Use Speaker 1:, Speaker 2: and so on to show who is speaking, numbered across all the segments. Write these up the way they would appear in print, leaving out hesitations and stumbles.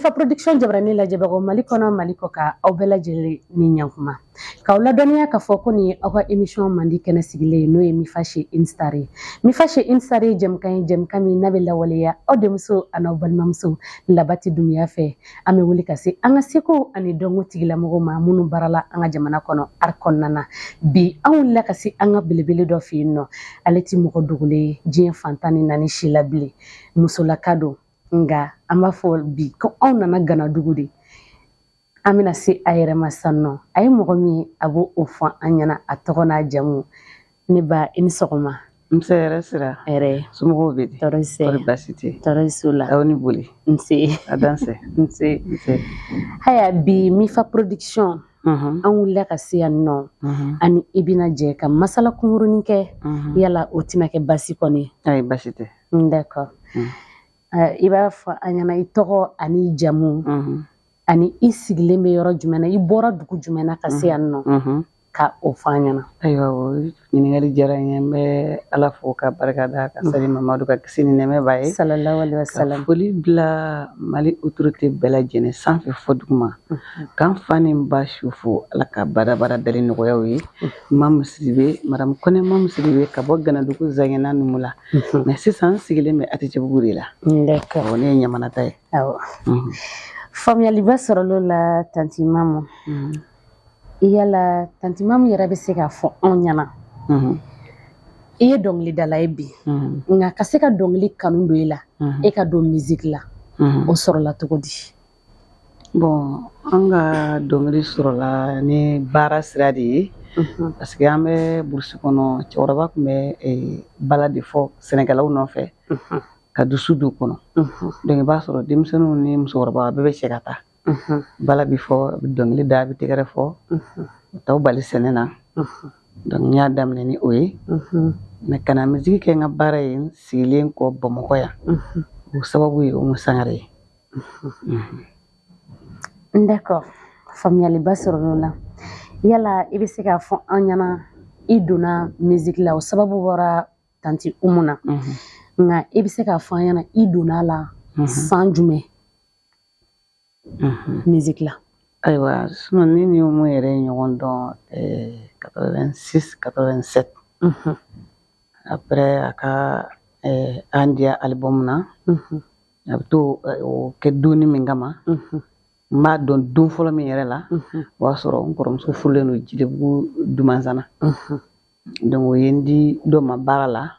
Speaker 1: Mifa Production jabarani lajɛbagaw, Mali kɔnɔ, Mali kɔ kan, aw bɛɛ lajɛlen ni ɲankuma. K'aw ladɔnniya k'a fɔ ko nin ye aw ka émission mandi kɛnɛ sigilen ye, n'o ye Mifa chez une star ye. Mifa chez une star ye jɛmukan ye, jɛmukan min n'a bɛ lawaleya aw denmuso an'aw balimamuso Labati Dunbiya fɛ. An bɛ wuli ka se an ka seko ani dɔnko tigilamɔgɔw ma minnu baarala an ka jamana kɔnɔ art kɔnɔna na. Bi an wulila ka se an ka belebele dɔ fɛ yen nɔ. Ale ti mɔgɔ dogolen ye diɲɛ fan 14 si la bilen. Musolaka don, nka an b'a fɔ bi ko anw nana Ganadugu de. An bɛna se a yɛrɛ ma sisan nɔ. A ye mɔgɔ min ye, a b'o o fɔ an ɲɛna, a tɔgɔ n'a jamu. Ne ba, i ni sɔgɔma.
Speaker 2: Nse, hɛrɛ sira.
Speaker 1: Hɛrɛ.
Speaker 2: Somɔgɔw bɛ di?
Speaker 1: Tɔɔrɔ tɛ.
Speaker 2: Kɔri baasi tɛ?
Speaker 1: Tɔɔrɔ t'u la.
Speaker 2: Aw ni boli.
Speaker 1: Nse.
Speaker 2: A dansɛ.
Speaker 1: Nse.
Speaker 2: Nse.
Speaker 1: Haya, bi Mifa Production, an wulila ka se yan nɔ, ani i bɛna jɛ ka masala kunkurunin kɛ. Yala o tɛna kɛ basi kɔni?
Speaker 2: Ayi, baasi tɛ.
Speaker 1: D'accord. I b'a fɔ an ɲɛna i tɔgɔ ani jamu, ani i sigilen bɛ yɔrɔ jumɛn na, i bɔra dugu jumɛn na ka se yan nɔ, ka o fɔ an ɲɛna.
Speaker 2: Ayiwa, o ɲininkali diyara n ye. N bɛ Ala fo ka barika da, ka sali Mamadu ka kisi ni nɛɛmɛ b'a ye.
Speaker 1: Sallallahu alaihi
Speaker 2: Ka
Speaker 1: wasallam.
Speaker 2: foli bila Mali autorité bɛɛ lajɛlen sanfɛ fɔ duguma. K'an fa ni n ba su fo, Ala ka badabada dali nɔgɔya u ye. Mamu Sidibe, madame Kɔnɛ Mamu Sidibe, ka bɔ Ganadugu Zagɛna Numu la. Mais sisan n sigilen bɛ Atitibugu de la. Awɔ, ne ye Ɲamanata ye.
Speaker 1: Awɔ, faamuyaliba sɔrɔla o la, tantie Mamu. Yala tantie Mamu yɛrɛ bɛ se k'a fɔ anw ɲɛna, i ye dɔnkilidala ye bi, nka ka se ka dɔnkili kanu don i la, e ka don musique la, o sɔrɔla cogo di?
Speaker 2: Bon, an ka dɔnkili sɔrɔla ni baara sira de ye, parce que an bɛ burusi kɔnɔ, cɛkɔrɔba tun bɛ bala de fɔ sɛnɛkɛlaw nɔfɛ ka dusu don kɔnɔ. Donc i b'a sɔrɔ denmisɛnninw ni musokɔrɔba bɛɛ bɛ cɛ ka taa, bala bi fɔ, a bɛ dɔnkili da, a bɛ tɛgɛrɛ fɔ, o t'aw bali sɛnɛ na. Donc n y'a daminɛ ni o ye, mais ka na musique kɛ n ka baara ye, n sigilen kɔ Bamakɔ yan, o sababu ye Umu Sangare ye.
Speaker 1: D'accord, faamuyaliba sɔrɔla o la. Yala i bɛ se k'a fɔ an ɲɛna, i donna musique la, o sababu bɔra tantie Umu na, nka i bɛ se k'a fɔ an ɲɛna i donna a la san jumɛn musique la?
Speaker 2: Ayiwa, sinon ne ni Umu yɛrɛ ye ɲɔgɔn dɔn 86, 87. Après a ka an diya album na, a bɛ to o kɛ donni min kama, n b'a dɔn don fɔlɔ min yɛrɛ la, o y'a sɔrɔ n kɔrɔmuso furulen don Jelibugu Dumansana. Donc o ye n di dɔ ma baara la,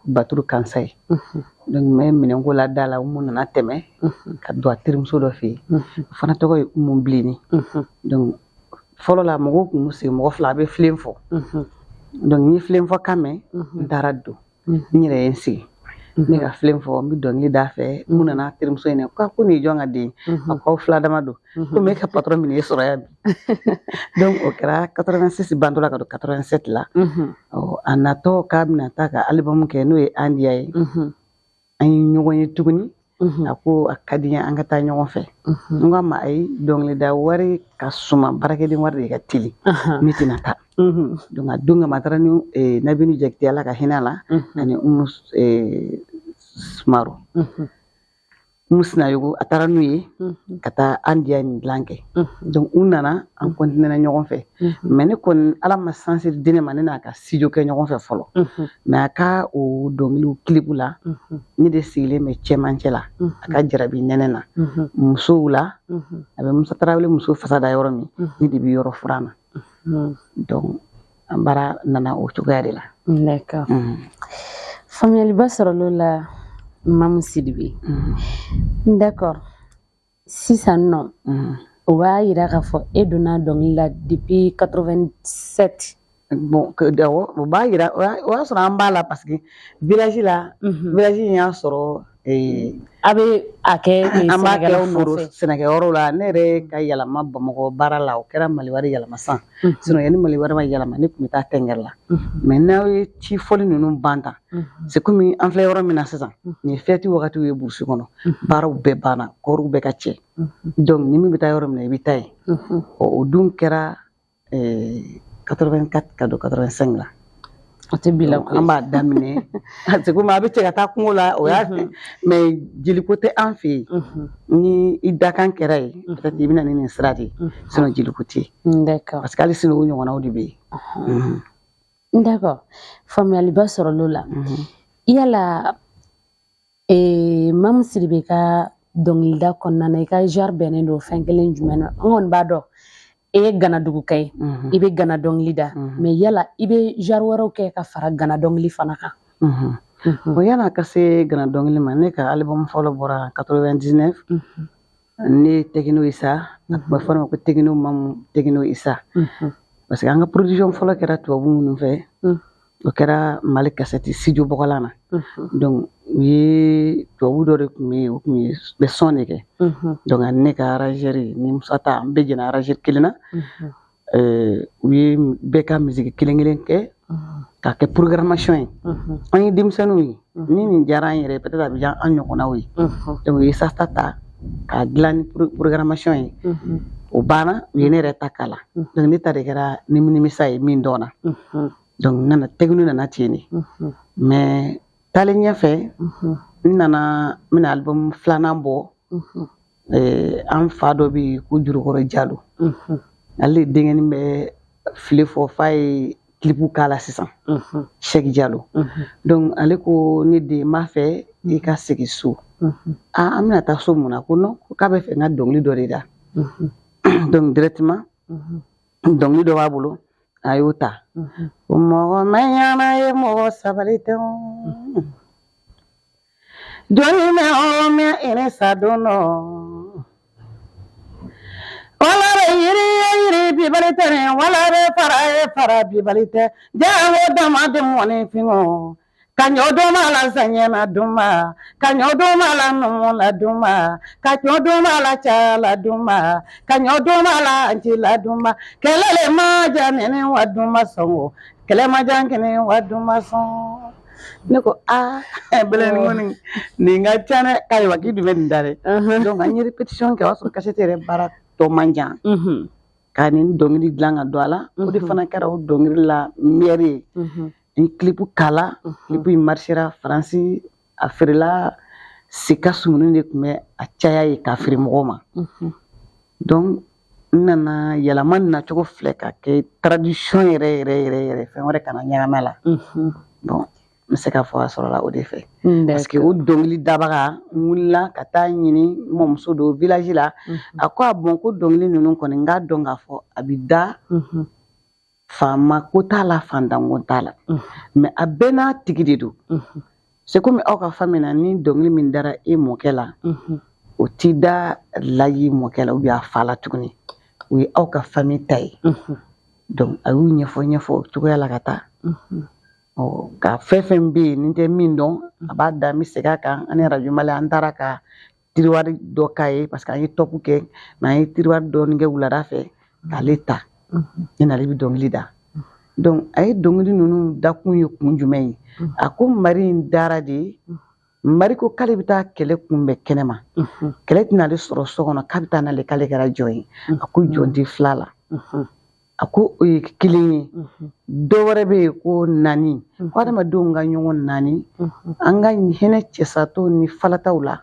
Speaker 2: Baturu Kansa ye. Donc n bɛ minɛnko la da la, Umu nana tɛmɛ ka don a terimuso dɔ fɛ yen, o fana tɔgɔ ye Umu Bilenni. Donc fɔlɔ la, mɔgɔw tun b'u sigi mɔgɔ fila, a bɛ filen fɔ. Donc n ye filen fɔ kan mɛn, n taara don, n yɛrɛ ye n sigi, n bɛ ka filen fɔ, n bɛ dɔnkili d'a fɛ. Mun nana terimuso in ko ko nin ye jɔn ka den ye? A ko aw fila dama don, komi e ka patron minɛ e sɔrɔ yan bi. Donc o kɛra 86 bantɔ la ka don 87 la. A natɔ k'a bɛna taa ka album kɛ, n'o ye an diya ye, an ye ɲɔgɔn ye tuguni. A ko a ka di n ye an ka taa ɲɔgɔn fɛ. N ko a ma ayi, dɔnkilida wari ka suma, baarakɛden wari de ka teli, ne tɛna taa. Donc a don kama, a taara ni Nabini Jakite, Ala ka hinɛ a la, ani Umu Sumaro, Umu Sinayogo, a taara n'u ye ka taa an diya nin dilan kɛ. Donc u nana, an continué ɲɔgɔn fɛ. Mais ne kɔni, Ala ma chance di ne ma ne n'a ka studio kɛ ɲɔgɔn fɛ fɔlɔ. Mais a ka o dɔnkiliw clip la, ne de sigilen bɛ cɛmancɛ la a ka jarabi nɛnɛ na musow la. A bɛ Musa Tarawele muso fasa da yɔrɔ min, ne de bɛ yɔrɔ furan na. Donc an baara nana o cogoya de la.
Speaker 1: D'accord, faamuyaliba sɔrɔla o la, Mamu Sidibe. D'accord, sisan nɔ, o b'a yira k'a fɔ e donna dɔnkili la depuis 87.
Speaker 2: Bon, awɔ, o b'a yira, o y'a sɔrɔ an b'a la, parce que village la, village in y'a sɔrɔ
Speaker 1: A bɛ a kɛ
Speaker 2: an b'a kɛ
Speaker 1: sɛnɛkɛlaw
Speaker 2: foro
Speaker 1: nɔfɛ.
Speaker 2: Sɛnɛkɛyɔrɔ la, ne yɛrɛ ka yɛlɛma Bamakɔ baara la, o kɛra Maliwari yɛlɛma san. Sinon yanni Maliwari ma yɛlɛma, ne tun bɛ taa Tɛngɛrɛ la. Mais n'aw ye ci fɔli ninnu ban tan, c'est comme an filɛ yɔrɔ min na sisan, nin ye fête wagatiw ye burusi kɔnɔ, baaraw bɛɛ banna, kɔɔriw bɛɛ ka cɛ. Donc ni min bɛ taa yɔrɔ min na, i bɛ taa yen. O dun kɛra 84 ka don 85 la.
Speaker 1: O tɛ bi la koyi.
Speaker 2: An b'a daminɛ c'est comme a bɛ cɛ ka taa kungo la, o y'a mais jeliko tɛ an fɛ yen. Ni i dakan kɛra yen, peut-être i bɛ na ni nin sira de ye, sinon jeliko tɛ
Speaker 1: yen. D'accord.
Speaker 2: Parce que hali sini o ɲɔgɔnnaw de bɛ yen.
Speaker 1: D'accord, faamuyaliba sɔrɔla o la. Yala Mamu Sidibe ka dɔnkilida kɔnɔna na, i ka genre bɛnnen don fɛn kelen jumɛn na? An kɔni b'a dɔn e ye ganaduguka ye, i bɛ gana dɔnkili da, mais yala i bɛ genre wɛrɛw kɛ ka fara gana dɔnkili fana kan?
Speaker 2: Bon, yan'a ka se gana dɔnkili ma, ne ka album fɔlɔ bɔra 99, ne ye Tekino Isa, a tun bɛ fɔ ne ma ko Tekino Mamu, Tekino Isa, parce que an ka production fɔlɔ kɛra tubabu minnu fɛ, o kɛra Mali kasɛti studio Bɔgɔlan na. Donc u ye tubabu dɔ de tun bɛ yen, o tun bɛ son de kɛ. Donc ani ne ka arrangeur ni Musa ta, an bɛɛ jɛnna arrangeur kelen na. U ye bɛɛ ka musique kelen kelen kɛ k'a kɛ programmation ye. An ye denmisɛnninw ye, ni nin diyara an yɛrɛ, peut-être a bɛ diya an ɲɔgɔnnaw ye. Donc u ye sasta ta k'a dilan ni programmation ye. O banna, u ye ne yɛrɛ ta k'a la. Donc ne ta de kɛra nimisa ye min dɔnna. Donc n nana Tekino nana ten de. Mais taalen ɲɛfɛ, n nana n bɛna album filanan bɔ. An fa dɔ bɛ yen ko Jurukɔrɔ Jalo, ale de denkɛnin bɛ file fɔ f'a ye clip k'a la sisan, Sɛki Jalo. Donc ale ko ne den, n b'a fɛ i ka segin so. Ah, an bɛna taa so mun na? Ko non, k'a bɛ fɛ n ka dɔnkili dɔ de da. Donc directement dɔnkili dɔ b'a bolo, a y'o ta. Ko mɔgɔ ma ɲana ye, mɔgɔ sabali tɛ o. Jɔnni mɛ o mɛ i sa don dɔ. Wala bɛ yiri ye yiri bibali tɛ, wala bɛ fara ye fara bibali tɛ. Jango dama tɛ mɔni fingo. Ka ɲɔ duma la saɲɛna duma, ka ɲɔ duma la numu la duma, ka ɲɔ duma la ca la duma, ka ɲɔ duma la nci la duma. Kɛlɛ le ma ja nini wa duma sɔn, kɛlɛ ma ja kini wa duma sɔn. Ne ko aa, bɛlɛni kɔni nin ka ca dɛ, k'ayiwa k'i dun bɛ nin da dɛ. Donc an ye répétition kɛ, o y'a sɔrɔ kasɛti yɛrɛ baara tɔ man jan. Ka nin dɔnkili dilan ka don a la, o de fana kɛra o dɔnkili la meilleur ye. N clip kala, clip in marchera Faransi, a feerela Sika Sumuni de tun bɛ a caya ye k'a feere mɔgɔw ma. Donc n nana yɛlɛma nacogo filɛ ka kɛ tradition yɛrɛ yɛrɛ yɛrɛ yɛrɛ, fɛn wɛrɛ kana ɲagami a la. Bon, n bɛ se k'a fɔ a sɔrɔla o de fɛ. Parce que o dɔnkili dabaga, n wulila ka taa ɲini n mɔmuso don village la. A ko a bon, ko dɔnkili ninnu kɔni, n k'a dɔn k'a fɔ a bɛ da faama ko t'a la, fantan ko t'a la, mais a bɛɛ n'a tigi de don. C'est comme aw ka famille na, ni dɔnkili min dara e mɔkɛ la, o ti da Layi mɔkɛ la ou bien a fa la tuguni, o ye aw ka famille ta ye. Donc a y'u ɲɛfɔ ɲɛfɔ o cogoya la ka taa. Ɔ ka fɛn fɛn bɛ yen ni tɛ min dɔn, a b'a da, n bɛ segin a kan. An ni Radio Mali, an taara ka tiroir dɔ k'a ye, parce que an ye top kɛ, mais an ye tiroir dɔɔni kɛ wulada fɛ k'ale ta. Ne n'ale bɛ dɔnkili da. Donc a ye dɔnkili ninnu dakun ye kun jumɛn ye? A ko mari in dara de, mari ko k'ale bɛ taa kɛlɛ kunbɛn kɛnɛma, kɛlɛ tɛna ale sɔrɔ so kɔnɔ, k'a bɛ taa n'ale, k'ale kɛra jɔn ye. A ko jɔn tɛ fila la. A ko o ye kelen ye. Dɔ wɛrɛ bɛ yen ko naani, ko adamadenw ka ɲɔgɔn naani, an ka hinɛ cɛsatɔw ni falataw la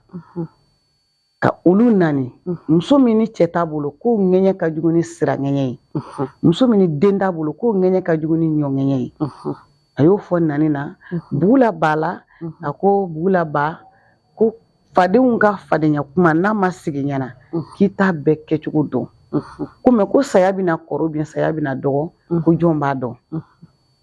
Speaker 2: ka olu naani. Muso min ni cɛ t'a bolo, k'o ŋɛɲɛ ka jugu ni sira ŋɛɲɛ ye. Muso min ni den t'a bolo, k'o ŋɛɲɛ ka jugu ni ɲɔ ŋɛɲɛ ye. A y'o fɔ nani na. Bugula b'a la, a ko bugula ba ko fadenw ka fadenya kuma n'a ma sigi ɲɛna, k'i t'a bɛɛ kɛcogo dɔn. Ko mɛ ko saya bɛna kɔrɔ bien, saya bɛna dɔgɔ, ko jɔn b'a dɔn?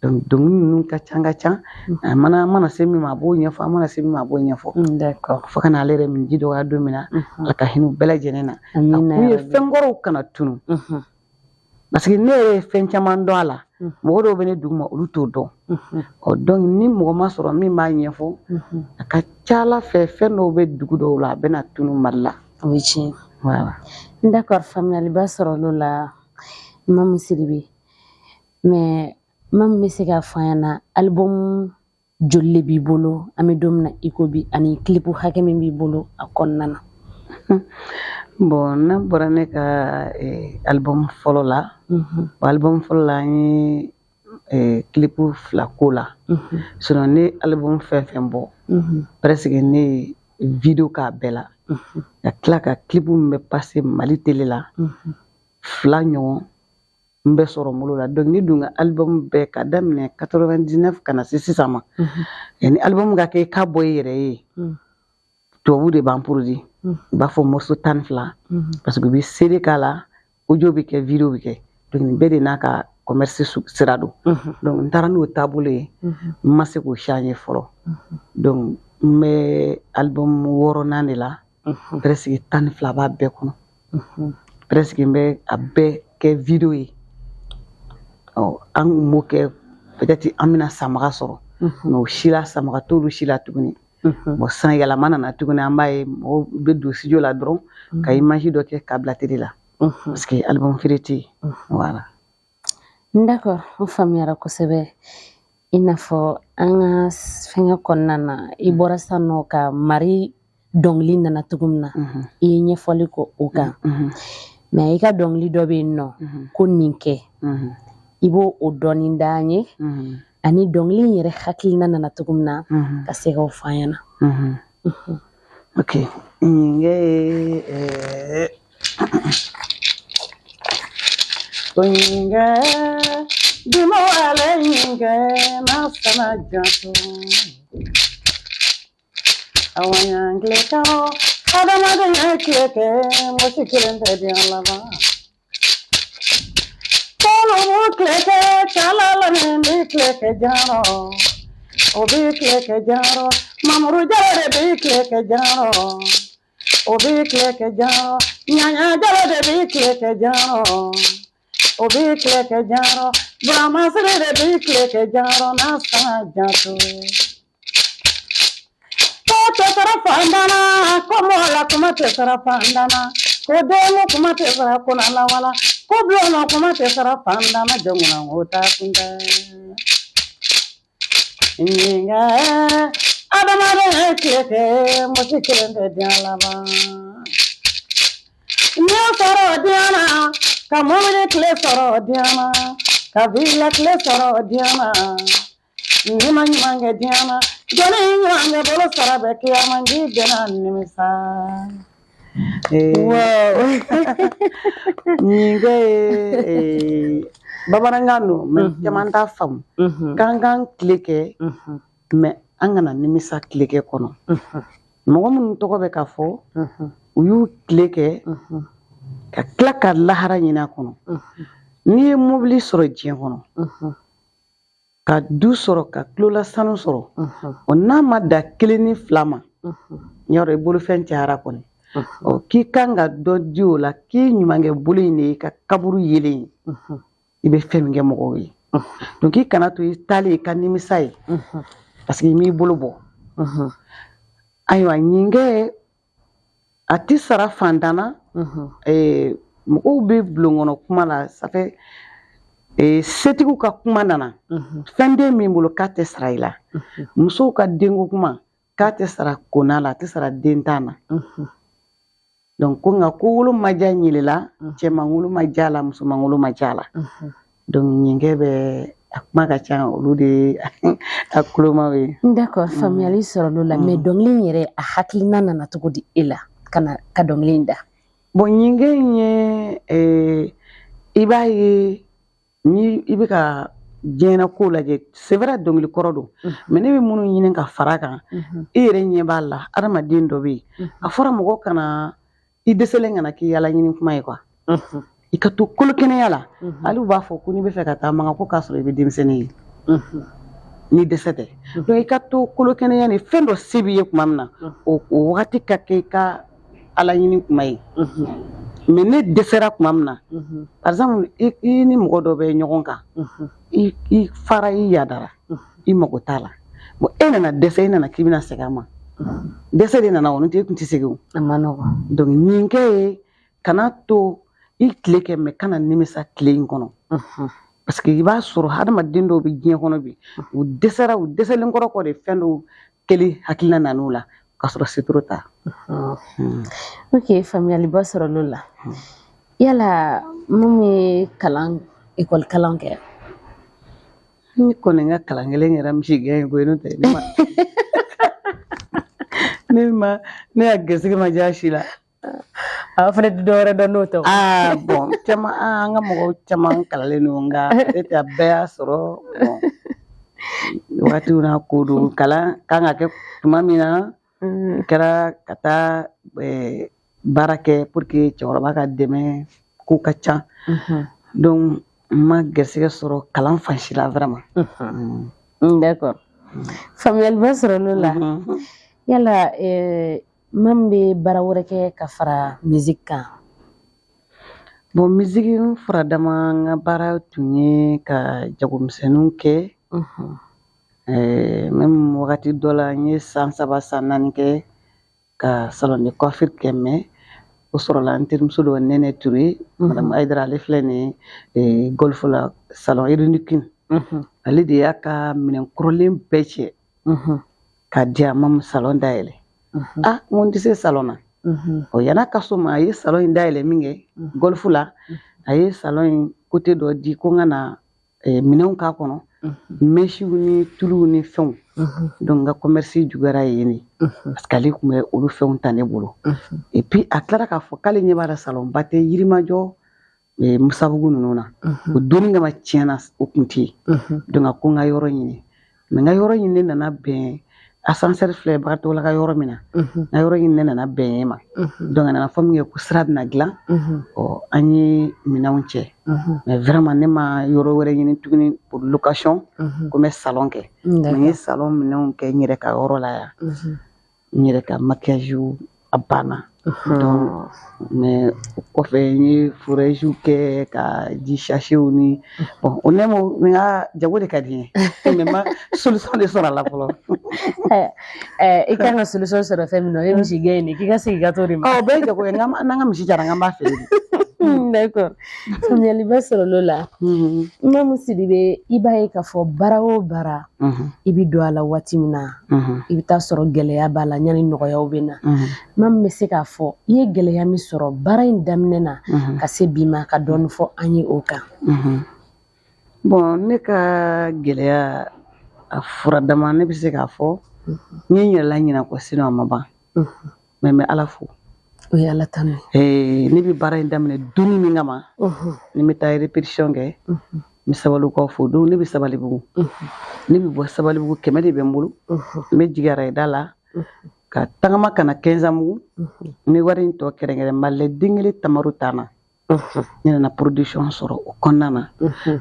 Speaker 2: Donc dɔnkili ninnu ka ca, ka ca. A mana se min ma, a b'o ɲɛfɔ, a mana se min ma, a b'o ɲɛfɔ. Fo ka n'ale yɛrɛ min ji dɔgɔya don min na, Ala ka hinɛ u bɛɛ lajɛlen na. A kun ye fɛn kɔrɔw kana tunu, parce que ne yɛrɛ ye fɛn caman dɔn a la, mɔgɔ dɔw bɛ ne dugu ma, olu t'o dɔn. Ɔ donc ni mɔgɔ ma sɔrɔ min b'a ɲɛfɔ, a ka ca Ala fɛ, fɛn dɔw bɛ dugu dɔw la, a bɛna tunu Mali la.
Speaker 1: O ye tiɲɛ.
Speaker 2: Voilà.
Speaker 1: D'accord, faamuyaliba sɔrɔla o la, Mamu Sidibe. Mais Mamu, bɛ se k'a fɔ an ɲɛna album joli de b'i bolo an bɛ don min na i ko bi, ani clip hakɛ min b'i bolo a kɔnɔna na?
Speaker 2: Bon, ne bɔra ne ka album fɔlɔ la. O album fɔlɔ la, an ye Clip fila ko la. Sinon ne album fɛn fɛn bɔ, presque ne ye vidéo k'a bɛɛ la, ka tila ka clip min bɛ passer Mali télé la, fila ɲɔgɔn n bɛ sɔrɔ n bolo la. Donc ni dun ka album bɛɛ ka daminɛ 99 ka na se sisan ma, ni album ka kɛ i k'a bɔ i yɛrɛ ye, tubabu de b'an produit, u b'a fɔ morceau 12, parce que u bɛ CD k'a la, audio bɛ kɛ, vidéo bɛ kɛ. Donc nin bɛɛ de n'a ka commerce sira don. Donc n taara n'o taabolo ye, n ma se k'o changer fɔlɔ. Donc n bɛ album wɔɔrɔnan de la, presque 12 b'a bɛɛ kɔnɔ, presque n bɛ a bɛɛ kɛ vidéo ye. Ɔ, an kun b'o kɛ, peut-être an bɛna sanbaga sɔrɔ, mais o si la sanbaga t'olu si la tuguni. Bon, san yɛlɛma nana tuguni, an b'a ye mɔgɔw bɛ don studio la dɔrɔn ka image dɔ kɛ k'a bila télé la, parce que album feere tɛ yen, voilà.
Speaker 1: D'accord, o faamuyara kosɛbɛ. I n'a fɔ an ka fɛngɛ kɔnɔna na, i bɔra sisan nɔ ka Mari dɔnkili nana cogo min na, i ye ɲɛfɔli kɛ o kan. Mais i ka dɔnkili dɔ bɛ yen nɔ ko nin kɛ, i b'o o dɔɔni d'an ye, ani dɔnkili in yɛrɛ hakilina nana cogo min na, ka se k'o fɔ an ɲɛna.
Speaker 2: Ok, nin kɛ ko ɲinkɛ dumo ale ɲinkɛ na sana janto awayan tile kan, adamadenya tile kɛ, mɔgɔ si kelen tɛ diɲɛ laban. Kɔnɔ tile kɛ cala la, min bɛ tile kɛ jarɔ, o bɛ tile kɛ jarɔ. Mamuru Jalo de bɛ tile kɛ jarɔ, o bɛ tile kɛ jarɔ. Ɲaɲa Jalo de bɛ tile kɛ jarɔ, o bɛ tile kɛ jarɔ. Buramasiri de bɛ tile kɛ jarɔ n'a san janto. Ko tɛ sara fantan na, ko mɔgɔ la kuma tɛ sara fantan na, ko denko kuma tɛ sara kona la, wala ko bulon kuma tɛ sara fantan na, jɔnkuna o ta kun tɛ. Ɲininka adamaden tile kɛ, mɔgɔ si kelen tɛ diɲɛ laban. N ye sɔrɔ diɲɛ na, ka mobili tile sɔrɔ diɲɛ na, ka villa tile sɔrɔ diɲɛ na, ni ma ɲuman kɛ diɲɛ na, jɔnni ɲuman kɛ bolo sara bɛ kiyama k'i bɛnna nimisa. Nin kɛ ye bamanankan don, mais caman t'a faamu. K'an k'an tile kɛ, mais an kana nimisa tile kɛ kɔnɔ. Mɔgɔ minnu tɔgɔ bɛ ka fɔ, u y'u tile kɛ ka tila ka lahara ɲini a kɔnɔ. N'i ye mobili sɔrɔ diɲɛ kɔnɔ, ka du sɔrɔ, ka tulola sanu sɔrɔ, o n'a ma da kelen ni fila ma, yɔrɔ i bolofɛn cayara kɔni, ɔ k'i kan ka dɔ di o la, k'i ɲumankɛ bolo in de ye ka kaburu yelen ye, i bɛ fɛn min kɛ mɔgɔw ye. Donc i kana to i taalen i ka nimisa ye, parce que i m'i bolo bɔ. Ayiwa, ɲinkɛ a ti sara fantan na. Mɔgɔw bɛ bulon kɔnɔ kuma la, ça fait setigiw ka kuma nana, fɛn den min bolo k'a tɛ sara i la. Musow ka denko kuma k'a tɛ sara kona la, a tɛ sara den tan na. Donc ko nka ko wolo ma diya ɲele la, cɛman wolo ma diya la, musoman wolo ma diya la. Donc ɲinkɛ bɛ a kuma ka ca, olu de a kulomaw ye.
Speaker 1: D'accord, faamuyali sɔrɔla o la. Mais dɔnkili in yɛrɛ, a hakilina nana cogo di e la ka na ka dɔnkili in da?
Speaker 2: Bon, ɲinkɛ in ye, i b'a ye ni i bɛ ka diɲɛna ko lajɛ, c'est vrai dɔnkili kɔrɔ don, mais ne bɛ minnu ɲini ka fara kan, i yɛrɛ ɲɛ b'a la, adamaden dɔ bɛ yen, a fɔra mɔgɔ kana i dɛsɛlen kana k'i yala ɲini kuma ye quoi. I ka to kolo kɛnɛya la. Hali u b'a fɔ ko n'i bɛ fɛ ka taa Maka, ko k'a sɔrɔ i bɛ denmisɛnnin ye, ni dɛsɛ tɛ. Donc i ka to kolo kɛnɛya ni fɛn dɔ se b'i ye tuma min na, o wagati ka kɛ i ka ala ɲini kuma ye. Mais ne dɛsɛra tuma min na, par exemple i ni mɔgɔ dɔ bɛ ɲɔgɔn kan, i fara, i yadara, i mago t'a la. Bon, e nana dɛsɛ, e nana k'i bɛna segin a ma, dɛsɛ de nana o, n'o tɛ e kun tɛ segin o.
Speaker 1: A ma nɔgɔn.
Speaker 2: Donc ɲinkɛ ye kana to i tile kɛ, mais kana nimisa tile in kɔnɔ, parce que i b'a sɔrɔ hadamaden dɔw bɛ diɲɛ kɔnɔ bi, u dɛsɛra, u dɛsɛlen kɔrɔ kɔ de fɛn dɔw kɛli hakilina nan'u la k'a sɔrɔ c'est trop tard.
Speaker 1: Ok, faamuyaliba sɔrɔla o la. Yala mun ye kalan, ekɔli kalan kɛ?
Speaker 2: Ne kɔni ka kalan kelen kɛra misi gɛn ye koyi, n'o tɛ ne ma ne ma ne ya gɛrɛsɛgɛ ma diya si la.
Speaker 1: A fana tɛ dɔwɛrɛ dɔn n'o tɛ.
Speaker 2: Aa bon, caman, an ka mɔgɔw caman kalanlen don, nka peut-être a bɛɛ y'a sɔrɔ. Bon, waatiw n'a ko don, kalan kan ka kɛ tuma min na, o kɛra ka taa baara kɛ pour que cɛkɔrɔba ka dɛmɛ, ko ka ca. Donc n ma gɛrɛsɛgɛ sɔrɔ kalan fan si la vraiment.
Speaker 1: D'accord, faamuyaliba sɔrɔ l'o la. Yala Mame bɛ baara wɛrɛ kɛ ka fara musique kan?
Speaker 2: Bon, musique fara dama, n ka baara tun ye ka jagomisɛnninw kɛ. Même wagati dɔ la, n ye san 3, san 4 kɛ ka salon de coiffure kɛ, mais o sɔrɔla n terimuso dɔ, Nɛnɛ Ture, madame Hayidara, ale filɛ nin ye Golf la, salon Irenicune. Ale de y'a ka minɛn kɔrɔlen bɛɛ cɛ k'a di yan, ma salon dayɛlɛ. Ah, n ko n tɛ se salon na. Ɔ, yan'a ka so ma, a ye salon in dayɛlɛ min kɛ Golf la, a ye salon in côté dɔ di ko n ka na minɛnw k'a kɔnɔ, mèches ni tuluw ni fɛnw. Donc n ka commerce juguyara yen de, parce que ale tun bɛ olu fɛnw ta ne bolo. Et puis a tilara k'a fɔ k'ale ɲɛ b'a la, salon ba tɛ Yirimajɔ, Musabugu ninnu na. O donni kama, tiɲɛ na, o tun tɛ yen. Donc a ko n ka yɔrɔ ɲini, mais n ka yɔrɔ ɲini nana bɛn ascenseur filɛ Bakaritola ka yɔrɔ min na, n ka yɔrɔ ɲini nana bɛn yen ma. Donc a nana fɔ min kɛ ko sira bɛna dilan. Ɔ, an ye minɛnw cɛ, mais vraiment ne ma yɔrɔ wɛrɛ ɲini tuguni pour location ko n bɛ salon kɛ. Mais n ye salon minɛnw kɛ n yɛrɛ ka yɔrɔ la yan, n yɛrɛ ka maquillage a banna. Donc mais o kɔfɛ, n ye forage kɛ ka ji sachetw ni, bon, o ne mo n ka jago de ka di n ye, mais ma solution de sɔrɔ a la fɔlɔ.
Speaker 1: I kan ka solution sɔrɔ fɛn min na, o ye misi gɛn ye, k'i ka segin ka t'o de ma.
Speaker 2: Ɔ, o bɛɛ ye jago ye, n'an ka misi jara, an b'a feere de.
Speaker 1: D'accord, faamuyaliba sɔrɔ l'o la. Mamu Sidibe, i b'a ye k'a fɔ baara o baara, i bɛ don a la waati min na, i bɛ taa sɔrɔ gɛlɛya b'a la yanni nɔgɔyaw bɛ na. Mamu bɛ se k'a fɔ i ye gɛlɛya min sɔrɔ baara in daminɛ na ka se bi ma, ka dɔɔnin fɔ an ye o kan?
Speaker 2: Bon, ne ka gɛlɛya a fura dama, ne bɛ se k'a fɔ n ye n yɛrɛ laɲinɛ kɔ, sinon a ma ban, mais n bɛ Ala fo.
Speaker 1: O ye Ala tanu.
Speaker 2: Ne bɛ baara in daminɛ donni min kama, ni n bɛ taa répétition kɛ, n bɛ Sabalibugukaw fo. Donc ne bɛ Sabalibugu, ne bɛ bɔ Sabalibugu, 100 de bɛ n bolo, n bɛ jigin arayida la ka tagama ka na Kɛnzanbugu. N bɛ wari in tɔ kɛrɛnkɛrɛn, malilɛ den kelen tamaru t'an na. Ne nana production sɔrɔ o kɔnɔna na,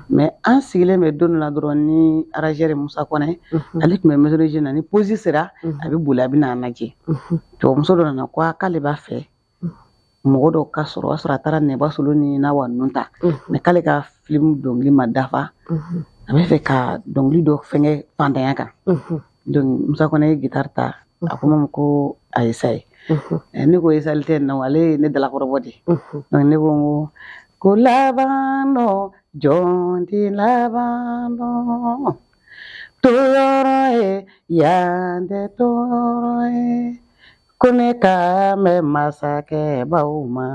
Speaker 2: mais an sigilen bɛ don dɔ la dɔrɔn ni arrangeur Musa Kɔnɛ, ale tun bɛ maison na, ni pause sera, a bɛ boli, a bɛ n'a lajɛ. Tubabumuso dɔ nana ko k'ale b'a fɛ mɔgɔ dɔ ka sɔrɔ, o y'a sɔrɔ a taara Nɛba Solo ni Nawa ninnu ta, mais k'ale ka film dɔnkili ma dafa, a bɛ fɛ ka dɔnkili dɔ fɛngɛ fantanya kan. Donc Musa Kɔnɛ ye guitare ta, a ko ma ko a ye sa ye. Ne ko esali tɛ na, ale ye ne dalakɔrɔbɔ de. Donc ne ko n ko ko laban dɔ jɔn ti laban dɔn, to yɔrɔ ye yan tɛ to yɔrɔ ye, ko ne ka mɛn masakɛbaw ma,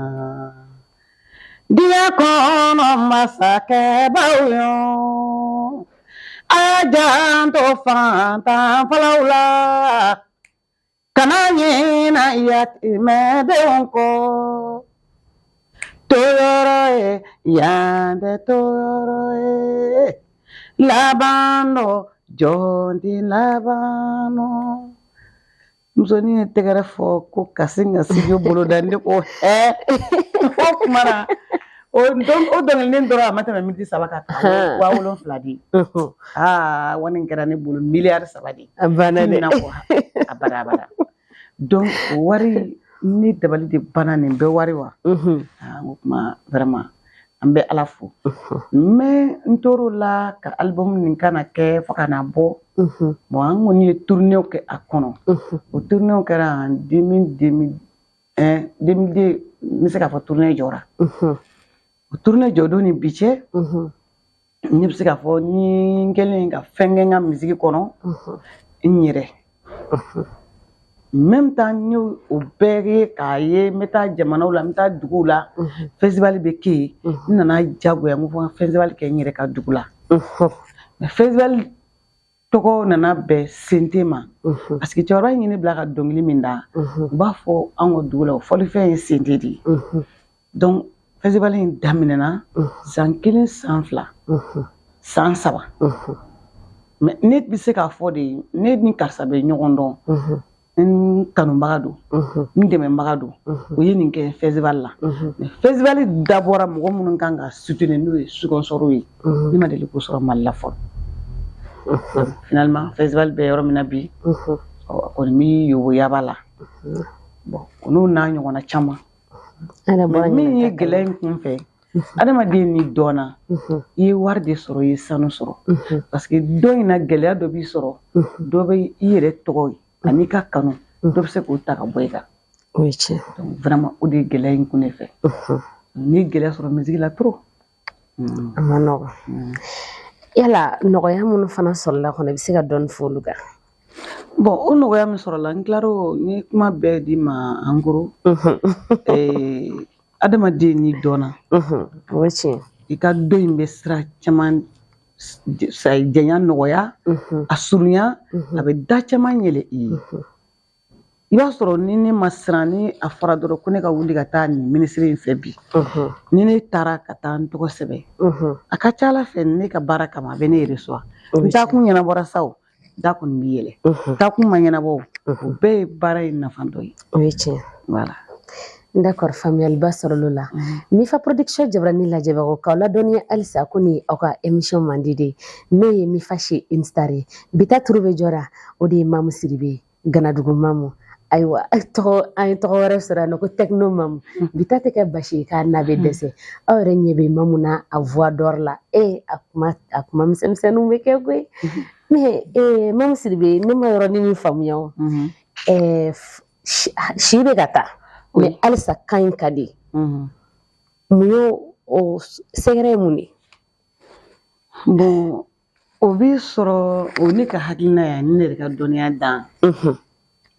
Speaker 2: diɲɛ kɔnɔ masakɛbaw yo, a janto fantan falaw la, kana ɲina yatimɛdenw kɔ, to yɔrɔ ye yan tɛ to yɔrɔ ye, laban dɔ jɔn ti laban dɔ. Musonin ye tɛgɛrɛ fɔ ko ka sin ka studio bolo da. Ne ko hɛ, o kuma na o dɔnkilinin dɔrɔn, a ma tɛmɛ miniti 3 kan, ka 7000 di. Aa, wari in kɛra ne bolo miliyari 3 de.
Speaker 1: A banna dɛ.
Speaker 2: Kɔ a bada abada. Donc o wari, ni dabali de banna nin bɛɛ wari wa. Aa, n ko kuma vraiment, an bɛ Ala fo. Mais n tor'o la ka album nin kana kɛ fo ka na bɔ. Bon, an kɔni ye tournéew kɛ a kɔnɔ. O tournéew kɛra en 2000, 2001, 2002, n bɛ se k'a fɔ tournée jɔra. O tournée jɔ don ni bi cɛ, ne bɛ se k'a fɔ ni n kɛlen ka fɛn kɛ n ka musique kɔnɔ n yɛrɛ. Même temps, n y'o o bɛɛ ye k'a ye, n bɛ taa jamanaw la, n bɛ taa duguw la, festival bɛ kɛ yen. N nana jagoya n ko fo n ka festival kɛ n yɛrɛ ka dugu la. Mais festival tɔgɔ nana bɛn sente ma, parce que cɛkɔrɔba in ye ne bila ka dɔnkili min da, u b'a fɔ an ka dugu la, o fɔlifɛn ye sente de ye. Donc festival in daminɛna san 1, san 2, san 3. Mais ne bɛ se k'a fɔ de, ne ni karisa bɛ ɲɔgɔn dɔn, n kanubaga don, n dɛmɛbaga don, o ye nin kɛ festival la. Mais festival dabɔra mɔgɔ minnu kan ka soutenir, n'o ye sponsor ye, ne ma deli k'o sɔrɔ Mali la fɔlɔ. Finalement, festival bɛ yɔrɔ min na bi, a kɔni bɛ yoboyaba la. Bon, o n'o n'a ɲɔgɔnna caman. Mais min ye gɛlɛya in kun fɛ, adamaden ni dɔnna, i ye wari de sɔrɔ, i ye sanu sɔrɔ, parce que dɔ in na, gɛlɛya dɔ b'i sɔrɔ, dɔ bɛ i yɛrɛ tɔgɔ ye ani ka kanu, dɔ bɛ se k'o ta ka bɔ i kan.
Speaker 1: O ye tiɲɛ.
Speaker 2: Donc vraiment, o de ye gɛlɛya in kun ne fɛ. N'i ye gɛlɛya sɔrɔ musique la trop,
Speaker 1: a ma nɔgɔn. Yala nɔgɔya minnu fana sɔrɔla kɔnɔ, i bɛ se ka dɔɔni fɔ olu kan?
Speaker 2: Bon, o nɔgɔya min sɔrɔla, n tilar'o n ye kuma bɛɛ di ma en gros. Adamaden n'i dɔnna,
Speaker 1: O ye tiɲɛ.
Speaker 2: i ka dɔ in bɛ sira caman janya nɔgɔya, a surunya, a bɛ da caman yɛlɛ i ye. I b'a sɔrɔ ni ne ma siran, ni a fɔra dɔrɔn ko ne ka wuli ka taa nin minisiri in fɛ bi, ni ne taara ka taa n tɔgɔ sɛbɛn, a ka ca Ala fɛ, ne ka baara kama, a bɛ ne recevoir. N taakun ɲɛnabɔra sa, o da kɔni bɛ yɛlɛ, taakun ma ɲɛnabɔ, o bɛɛ ye baara in nafa dɔ ye.
Speaker 1: O ye tiɲɛ.
Speaker 2: Voilà.
Speaker 1: D'accord, faamuyaliba sɔrɔla o la. Mifa Production jabarani lajɛbagaw, k'aw ladɔnniya halisa ko nin ye aw ka émission mandi de ye, n'o ye Mifa chez une star ye. Bi ta turu bɛ jɔra, o de ye Mamu Sidibe ye, Ganadugu Mamu. Ayiwa, tɔgɔ an ye tɔgɔ wɛrɛ sɔrɔ yan nɔ ko Techno Mamu. Bi ta tɛ kɛ basi ye k'a na bɛ dɛsɛ. Aw yɛrɛ ɲɛ bɛ Mamu na a voix d'or la. E a kuma, a kuma misɛnmisɛnninw bɛ kɛ koyi. Mais Mamu Sidibe, ne ma yɔrɔnin min faamuya o. Si bɛ ka taa, mais halisa kan in ka di. Mun y'o o sɛgɛrɛ ye, mun de?
Speaker 2: Bon, o b'i sɔrɔ, o ne ka hakilina ye ani ne yɛrɛ ka dɔnniya dan.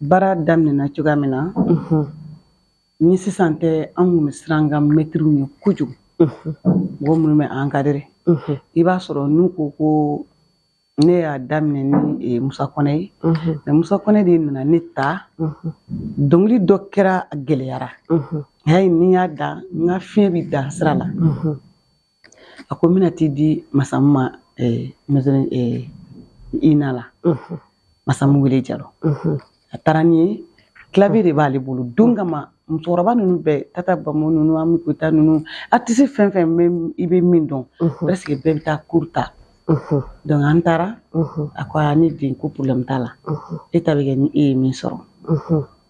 Speaker 2: Baara daminɛna cogoya min na, ni sisan tɛ, an kun bɛ siran an ka mɛtiriw ɲɛ kojugu, mɔgɔ minnu bɛ encadrer. I b'a sɔrɔ n'u ko ko ne y'a daminɛ ni Musa Kɔnɛ ye, mais Musa Kɔnɛ de nana ne ta. Dɔnkili dɔ kɛra, a gɛlɛyara, hayi, ni n y'a da, n ka fiɲɛ bɛ dan sira la. A ko n bɛna t'i di Masamu ma, ina la, Masamu Wele Jalo. A taara ni ye, clavier de b'ale bolo don kama. Musokɔrɔba ninnu bɛɛ, Tata Bamu ninnu, Ami Koyita ninnu, artiste fɛn fɛn bɛ, i bɛ min dɔn, presque bɛɛ bɛ taa cours ta. Donc an taara, a ko a ne den, ko problème t'a la, e ta bɛ kɛ ni e ye min sɔrɔ.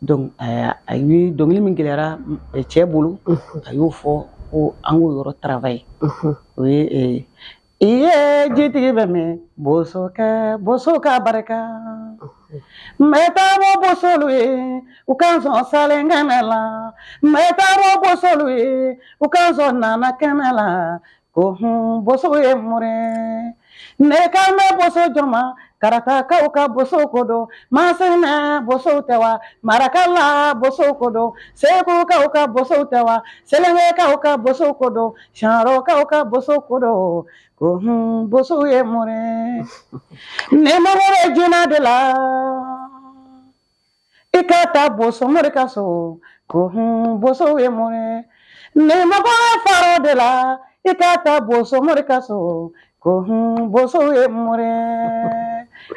Speaker 2: Donc a ye dɔnkili min gɛlɛyara cɛ bolo, a y'o fɔ ko an k'o yɔrɔ travailler. O ye i ye jitigi bɛ min bosokɛ, boso ka barika, n bɛ taa bɔ bosolu ye, u kan sɔn salen kɛnɛ la, n bɛ taa bɔ bosolu ye, u kan sɔn nana kɛnɛ la, ko hun boso ye mure. Ne kan bɛ boso jɔn, Karatakaw ka boso ko don, Masina bosow tɛ wa, Marakala bosow ko don, Segukaw ka bosow tɛ wa, Selengekaw ka bosow ko don, Siyanrokaw ka bosow ko don, ko hun bosow ye mure. Ne mago bɛ jinɛ de la, i ka taa boso mori ka so, ko hun bosow ye mure. Ne mago bɛ faro de la, i ka taa boso mori ka so, ko hun bosow ye mure.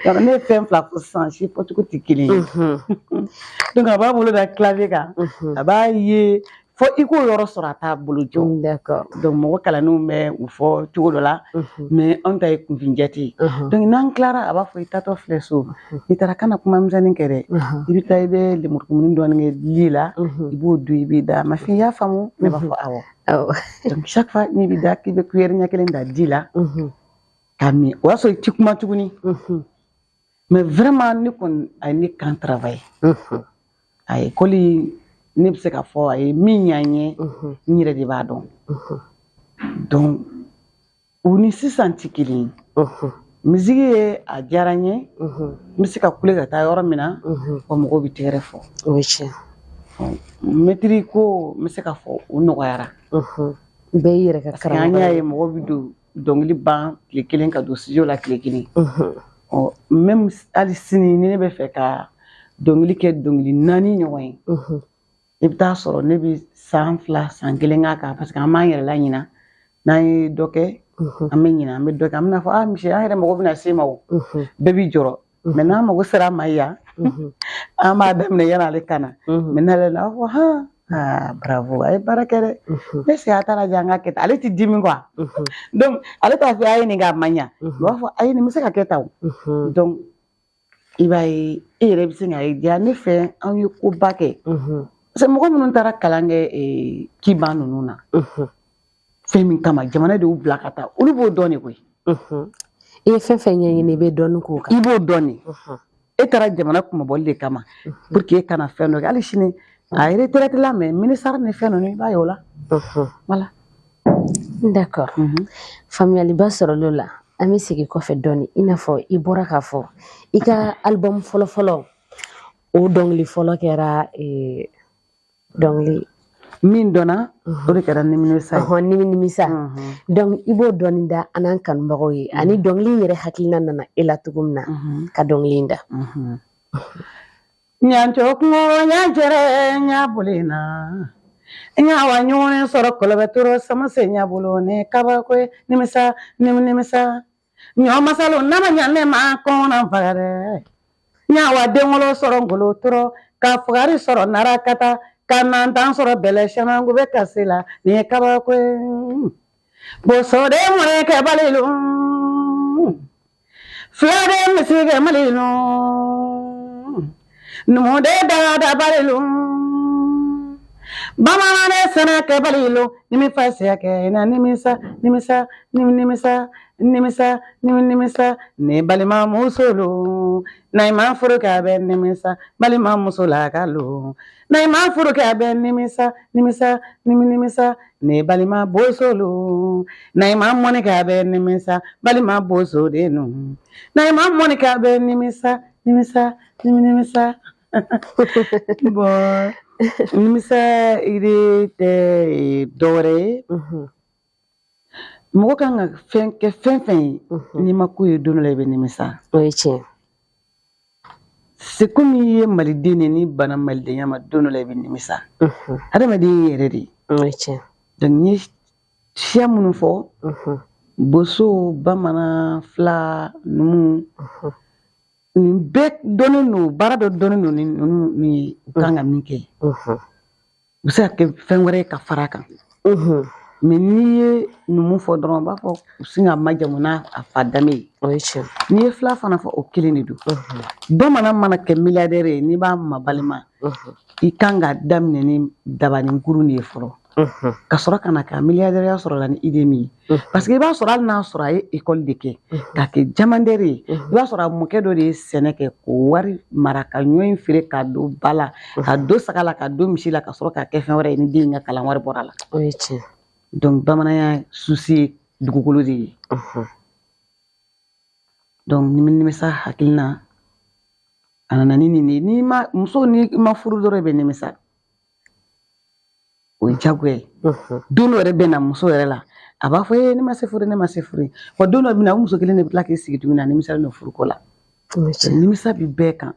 Speaker 2: Ne ye fɛn fila fɔ sisan, si fɔcogo tɛ kelen ye. Donc a b'a bolo da clavier kan, a b'a ye fo i k'o yɔrɔ sɔrɔ, a t'a bolo jɔ. Donc mɔgɔ kalannenw bɛ u fɔ cogo dɔ la, mais anw ta ye kunfin jate ye. Donc n'an tilara, a b'a fɔ i taatɔ filɛ so, n'i taara, kana kuma misɛnnin kɛ dɛ, i bɛ taa, i bɛ lemurukumuni dɔɔni kɛ li la, i b'o dun, i b'i da. Ma fille, i y'a faamu? Ne b'a fɔ awɔ. Donc chaque fois n'i bɛ da, k'i bɛ cuillère ɲɛ kelen ta ji la k'a min, o y'a sɔrɔ i ti kuma tuguni. Mais vraiment, ne kɔni, a ye ne kan travailler. A ye école, ne bɛ se k'a fɔ a ye min ɲɛ n ye, n yɛrɛ de b'a dɔn. Donc u ni sisan tɛ kelen ye. Musique ye, a diyara n ye, n bɛ se ka kule ka taa yɔrɔ min na, wa mɔgɔw bɛ tɛgɛrɛ fɔ.
Speaker 1: O ye tiɲɛ.
Speaker 2: Mɛtiri ko, n bɛ se k'a fɔ o nɔgɔyara.
Speaker 1: Bɛɛ y'i yɛrɛ ka
Speaker 2: Parce que an
Speaker 1: karamɔgɔ
Speaker 2: y'a
Speaker 1: ye.
Speaker 2: ye mɔgɔw bɛ don dɔnkili ban tile kelen ka don studio la tile kelen. Ɔ, même hali sini, ni ne bɛ fɛ ka dɔnkili kɛ, dɔnkili 4 ɲɔgɔn ye, i bɛ taa sɔrɔ ne bɛ san 2, san 1 k'a kan, parce que an b'an yɛrɛ laɲina. N'an ye dɔ kɛ, an bɛ ɲinɛ, an bɛ dɔ kɛ, an bɛna fɔ: ah misi, an yɛrɛ mago bɛna se ma. O bɛɛ b'i jɔrɔ, mais n'an mago sera a ma yan, an b'a daminɛ yan'ale ka na. Mais n'ale nana, a b'a fɔ: han, ah bravo, a ye baara kɛ dɛ, est ce que a taara lajɛ an ka kɛ tan. Ale ti dimi quoi. Donc ale t'a fɔ a ye nin kɛ, a ma ɲa. U b'a fɔ: ayi, nin bɛ se ka kɛ tan o. Donc i b'a ye, e yɛrɛ bɛ se k'a ye diya ne fɛ, anw ye koba kɛ, parce que mɔgɔ minnu taara kalan kɛ kiban ninnu na, fɛn min kama jamana de y'u bila ka taa, olu b'o dɔn de koyi.
Speaker 1: I ye fɛn fɛn ɲɛɲini, i bɛ dɔɔnin k'o kan.
Speaker 2: I b'o dɔn de. E taara jamana kunmabɔli de kama pour que e kana fɛn dɔ kɛ. Hali sini a retraite la, mais ministère ni fɛn ninnu, i b'a ye o la, voilà.
Speaker 1: D'accord, faamuyaliba sɔrɔla o la. An bɛ segin kɔfɛ dɔɔnin. I n'a fɔ i bɔra k'a fɔ, i ka album fɔlɔ-fɔlɔ, o dɔnkili fɔlɔ kɛra dɔnkili
Speaker 2: min dɔnna, o de kɛra Nimisa ye.
Speaker 1: Ɔhɔn, Nimisa. Donc i b'o dɔɔnin da an n'an kanubagaw ye, ani dɔnkili in yɛrɛ hakilina nana e la cogo min na ka dɔnkili in da.
Speaker 2: Ɲanco kungo ɲa jɛrɛ ɲa bolina ɲa wa ɲɔgɔn sɔrɔ kɔlɔbɛ toro sama se ɲa bolo ne kabako ye. Nimisa, nimisa, ɲɔ masalo nama ɲa ne ma kɔnɔ faga dɛ. Ɲa wa denwolo sɔrɔ ngolo toro ka fugari sɔrɔ narakata ka nantan sɔrɔ bɛlɛ sɛmangu bɛ kasi la. Nin ye kabako ye. Bosoden mɔnɛ kɛ balilu, filaden misi kɛ malilu, numuden dada balilu, bamanan sɛnɛ kɛ balilu, nimi fa siya kɛ na. Nimisa, nimisa, nimisa, nimisa, nimisa, ne balima musolu, na i ma furu kɛ, a bɛ nimisa. Balima muso la ka lo, na i ma furu kɛ, a bɛ nimisa. Nimisa, nimisa, ne balima bosolu, na i ma mɔni kɛ, a bɛ nimisa. Balima boso de nu, na i ma mɔni kɛ, a bɛ nimisa. Nimisa, nimisa. Bon, nimisa ide tɛ dɔwɛrɛ ye. Mɔgɔ kan ka fɛn kɛ, fɛn fɛn ye, n'i ma ko ye, don dɔ la i bɛ nimisa.
Speaker 1: O ye tiɲɛ.
Speaker 2: C'est comme i ye maliden de, n'i banna malidenya ma, don dɔ la i bɛ nimisa. Adamaden y'i yɛrɛ de ye.
Speaker 1: O ye tiɲɛ.
Speaker 2: Donc n ye siya minnu fɔ, boso, bamanan, fila, numu, nin bɛɛ dɔnnen don. Baara dɔ dɔnnen don ni ninnu ye, u kan ka min kɛ, u bɛ se ka kɛ fɛn wɛrɛ ye ka fara a kan. Mais n'i ye numu fɔ dɔrɔn, u b'a fɔ u sin ka majamu n'a a fa danbe ye.
Speaker 1: O ye tiɲɛ.
Speaker 2: N'i ye fila fana fɔ, o kelen de don. Bamanan mana kɛ milliardaire ye, n'i b'a ma balima, i kan ka daminɛ ni dabaninkurun de ye fɔlɔ, ka sɔrɔ ka na ka milliardaire sɔrɔ la ni idée min ye. Parce que i b'a sɔrɔ, hali n'a sɔrɔ a ye école de kɛ ka kɛ diamantaire ye, i b'a sɔrɔ a mɔkɛ dɔ de ye sɛnɛ kɛ k'o wari mara, ka ɲɔ in feere, ka don ba la, ka don saga la, ka don misi la, ka sɔrɔ ka kɛ fɛn wɛrɛ ye ni den in ka kalan wari bɔra la.
Speaker 1: O ye tiɲɛ.
Speaker 2: Donc bamananya souci ye dugukolo de ye. Donc nimisa hakilina a nana ni nin de ye. N'i ma muso, n'i ma furu dɔrɔn, i bɛ nimisa, o ye diyagoya ye. Don dɔ yɛrɛ bɛ na muso yɛrɛ la, a b'a fɔ: ee, ne ma se furu, ne ma se furu. Wa don dɔ bɛ na, o muso kelen de bɛ tila k'i sigi tuguni, a nimisalen don furuko la.
Speaker 1: O ye tiɲɛ.
Speaker 2: Nimisa bi bɛɛ kan.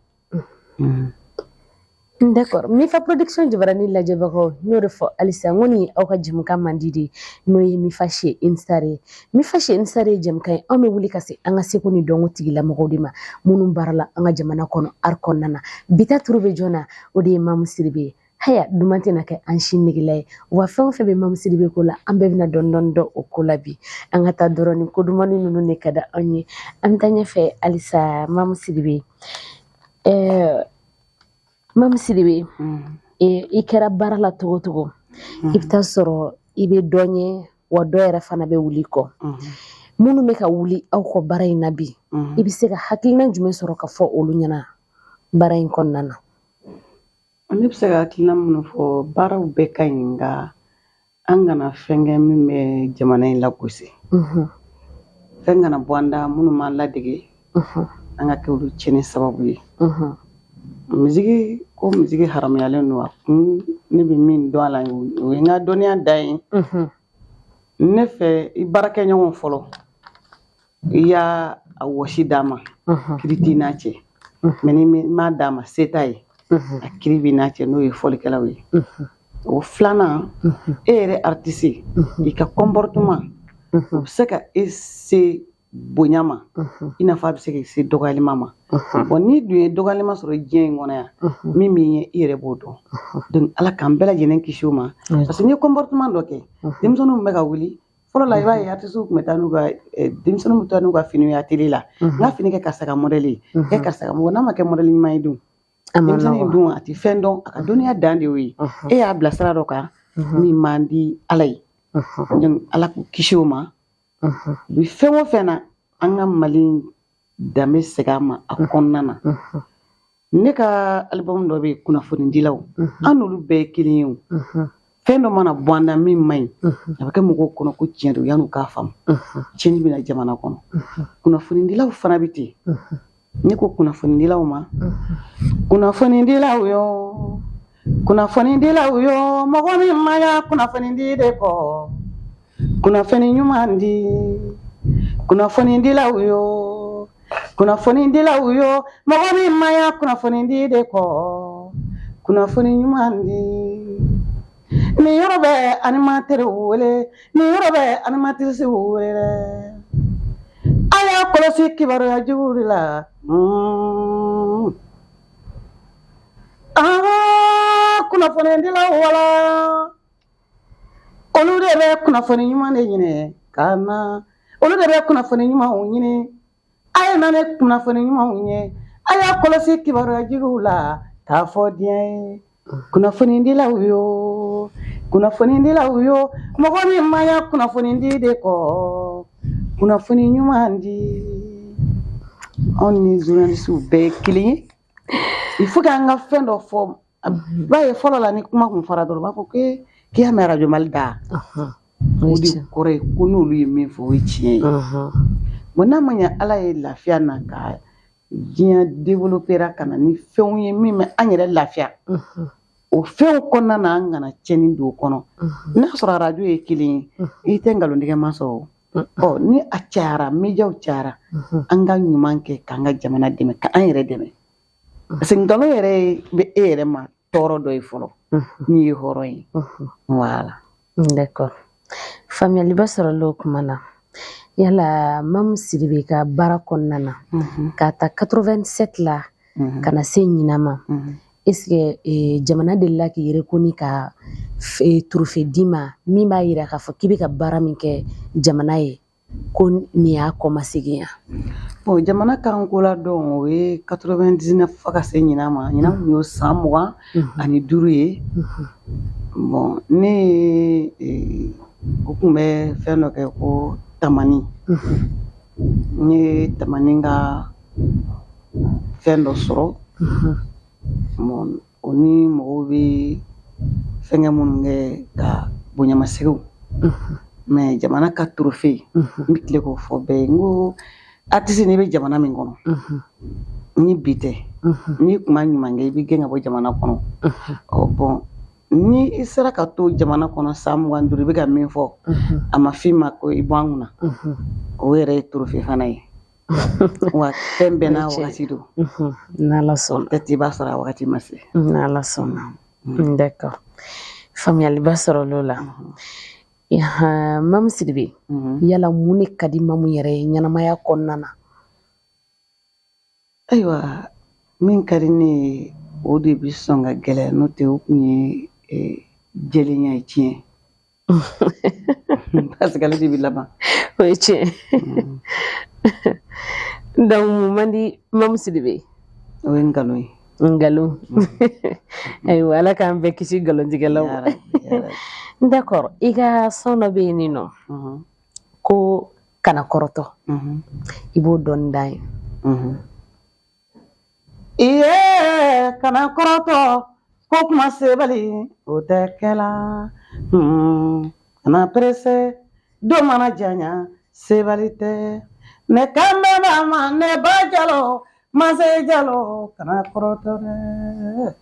Speaker 1: D'accord. Mifa Production jabarani lajɛbagaw, n y'o de fɔ halisa, n ko nin ye aw ka jɛmukan mandi de ye, n'o ye Mifa Chez une Star ye. Mifa Chez une Star ye jɛmukan ye, anw bɛ wuli ka se an ka seko ni dɔnko tigilamɔgɔw de ma, minnu baara la an ka jamana kɔnɔ, art kɔnɔna na. Bi ta turu bɛ jɔn na? O de ye Mamu Sidibe ye. Haya, duman tɛna kɛ an si negela ye wa. Fɛn o fɛn bɛ Mamu Sidibe ko la, an bɛɛ bɛna dɔɔni dɔɔni dɔn o ko la bi. An ka taa dɔrɔn, ni ko dumani ninnu de ka di anw ye. An bɛ taa ɲɛfɛ halisa. Mamu Sidibe, Mamu Sidibe, i kɛra baara la togo togo, i bɛ taa sɔrɔ i bɛ dɔ ɲɛ wa, dɔ yɛrɛ fana bɛ wuli kɔ. Minnu bɛ ka wuli aw kɔ baara in na bi, i bɛ se ka hakilina jumɛn sɔrɔ ka fɔ olu ɲɛna baara in kɔnɔna na?
Speaker 2: Ne bɛ se ka hakilina minnu fɔ, baaraw bɛɛ ka ɲi, nka an kana fɛn kɛ min bɛ jamana in lagosi. Fɛn kana bɔ an da minnu m'an ladege, an ka kɛ olu tiɲɛni sababu ye. Musique ko, musique haramuyalen don, a kun ne bɛ min dɔn a la, o ye n ka dɔnniya dan ye. Ne fɛ, i baarakɛɲɔgɔn fɔlɔ, i y'a a wɔsi d'a ma, kiri t'i n'a cɛ. Mais ni m'a d'a ma, se t'a ye, a kiri b'i n'a cɛ, n'o ye fɔlikɛlaw ye. O filanan, e yɛrɛ artiste, i ka comportement, o bɛ se ka e se bonya ma, i n'a fɔ a bɛ se k'i se dɔgɔyalima ma. Bon, n'i dun ye dɔgɔyalima sɔrɔ diɲɛ in kɔnɔ yan, min b'i ɲɛ, i yɛrɛ b'o dɔn. Donc Ala k'an bɛɛ lajɛlen kisi o ma, parce que n'i ye comportement dɔ kɛ, denmisɛnninw bɛ ka wuli. Fɔlɔ la, i b'a ye artistes tun bɛ taa n'u ka, denmisɛnninw bɛ taa n'u ka finiw ye atelier la: n ka fini kɛ karisa ka modèle ye, kɛ karisa ka mɔgɔ. N'a ma kɛ modèle ɲuman ye dun, denmisɛnnin dun, a tɛ fɛn dɔn, a ka dɔnniya dan de y'o ye. E y'a bila sira dɔ kan min man di Ala ye. Donc Ala k'u kisi o ma. U bɛ fɛn o fɛn na, an ka Mali danbe segin a ma a kɔnɔna na. Ne ka album dɔ bɛ yen, kunnafonidilaw, an n'olu bɛɛ ye kelen ye. O fɛn dɔ mana bɔ an na min man ɲi, a bɛ kɛ mɔgɔw kɔnɔ ko tiɲɛ don. Yan'u k'a faamu, tiɲɛni bɛ na jamana kɔnɔ. Kunnafonidilaw fana bɛ ten. Ne ko kunnafonidilaw ma, kunnafonidilaw yo, kunnafonidilaw yo, mɔgɔ min ma ya kunnafonidi de kɔ, kunnafoni ɲuman di. Kunnafonidilaw yo, kunnafonidilaw yo, mɔgɔ min ma ya kunnafonidi de kɔ, kunnafoni ɲuman di. Nin yɔrɔ bɛ animateur wele, nin yɔrɔ bɛ animatrice wele dɛ. A y'a kɔlɔsi kibaruya jugu de la. Aa, kunnafonidilaw, wala olu de bɛ kunnafoni ɲuman de ɲini ka na, olu de bɛ kunnafoni ɲumanw ɲini. A ye na ni kunnafoni ɲumanw ye. A y'a kɔlɔsi kibaruya juguw la k'a fɔ diɲɛ ye. Kunnafonidilaw yo, kunnafonidilaw yo, mɔgɔ min ma ya kunnafonidi de kɔ, kunnafoni ɲuman di. Anw ni journalistes bɛɛ ye kelen ye. Il faut k'an ka fɛn dɔ fɔ. I b'a ye, fɔlɔ la, ni kuma kun fɔra dɔrɔn, u b'a fɔ ko k'i y'a mɛn arajo Mali da. O de kɔrɔ ye ko n'olu ye min fɔ, o ye tiɲɛ ye. Bon, n'a ma ɲɛ Ala ye lafiya na ka diɲɛ développera ka na ni fɛnw ye min bɛ an yɛrɛ lafiya, o fɛnw kɔnɔna na, an kana tiɲɛni don o kɔnɔ. N'a sɔrɔ arajo ye kelen ye, i tɛ nkalontigɛ ma sɔrɔ. Ɔ, ni a cayara, médiaw cayara, an ka ɲuman kɛ k'an ka jamana dɛmɛ, ka an yɛrɛ dɛmɛ, parce que nkalon yɛrɛ bɛ e yɛrɛ ma tɔɔrɔ dɔ ye fɔlɔ n'i ye hɔrɔn ye. Voilà.
Speaker 1: D'accord, faamuyaliba sɔrɔla o kuma na. Yala Mamu Sidibe ka baara kɔnɔna na, k'a ta 87 la ka na se ɲinan ma, est ce que jamana delila k'i reconnu ka trophée d'i ma min b'a yira k'a fɔ k'i bɛ ka baara min kɛ jamana ye, ko nin y'a kɔmasegin ya?
Speaker 2: Bon, jamana kan ko la dɔn, o ye 99 fo ka se ɲinan ma. Ɲinan kun y'o san 25 ye. Bon, ne ye, o kun bɛ fɛn dɔ kɛ ko tamani. N ye tamani ka fɛn dɔ sɔrɔ. Bon, o ni mɔgɔw bɛ fɛnkɛ minnu kɛ ka bonyamasegin, mais jamana ka trophée, n bɛ tile k'o fɔ bɛɛ ye, n ko artiste, n'i bɛ jamana min kɔnɔ, ni bi tɛ, n'i kun ma ɲuman kɛ, i bɛ gɛn ka bɔ jamana kɔnɔ. Ɔ bon, ni i sera ka to jamana kɔnɔ san 25, i bɛ ka min fɔ, a ma f'i ma ko i bɔ an kunna, o yɛrɛ ye trophée fana ye. Wa fɛn bɛɛ n'a wagati don.
Speaker 1: N'Ala sɔnna.
Speaker 2: Peut-être i b'a sɔrɔ a wagati ma se.
Speaker 1: N'Ala sɔnna. D'accord, faamuyaliba sɔrɔla o la. Mamu Sidibe, yala mun de ka di Mamu yɛrɛ ye ɲɛnamaya kɔnɔna na?
Speaker 2: Ayiwa, min ka di ne ye, o de bi sɔn ka gɛlɛya, n'o tɛ o kun ye jɛlenya ye, tiɲɛ, parce que ale de bi laban.
Speaker 1: O ye tiɲɛ. Donc mun man di Mamu Sidibe?
Speaker 2: O ye nkalon ye.
Speaker 1: Nkalon. Ayiwa, Ala k'an bɛɛ kisi nkalontigɛlaw. D'accord, i ka son dɔ bɛ yen nin nɔ ko kana kɔrɔtɔ, i b'o dɔɔni d'an ye.
Speaker 2: Iye, kana kɔrɔtɔ ko kuma sebali o tɛ kɛla. Kana pressé, don mana janya, sebali tɛ. Ne kan bɛ ba ma, ne ba Jalo, Mase Jalo, kana kɔrɔtɔ dɛ.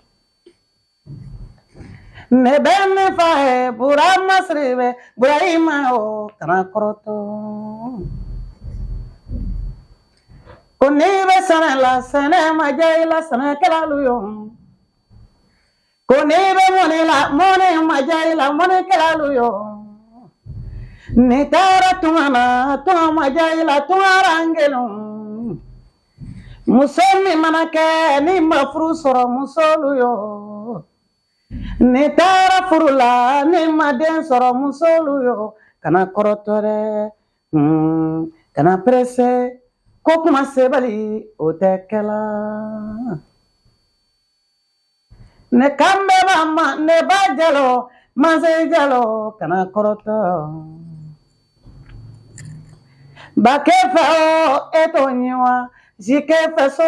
Speaker 2: Ne bɛ min f'a ye Burama Sidibe Burahima o kana kɔrɔtɔ ko n'i bɛ sɛnɛ la sɛnɛ ma diya i la sɛnɛkɛlalu yo ko n'i bɛ mɔni la mɔni ma diya i la mɔnikɛlalu yo n'i taara tunga na tunga ma diya i la tungarankew muso min mana kɛ n'i ma furu sɔrɔ musolu yo n'i taara furu la n'i ma den sɔrɔ musolu yo kana kɔrɔtɔ dɛ kana pressé ko kuma sebali o tɛ kɛla ne kan bɛ ba ma ne ba jalo manse jalo kana kɔrɔtɔ ba kɛ fɛ o e t'o ɲɛ wa si kɛ fɛ so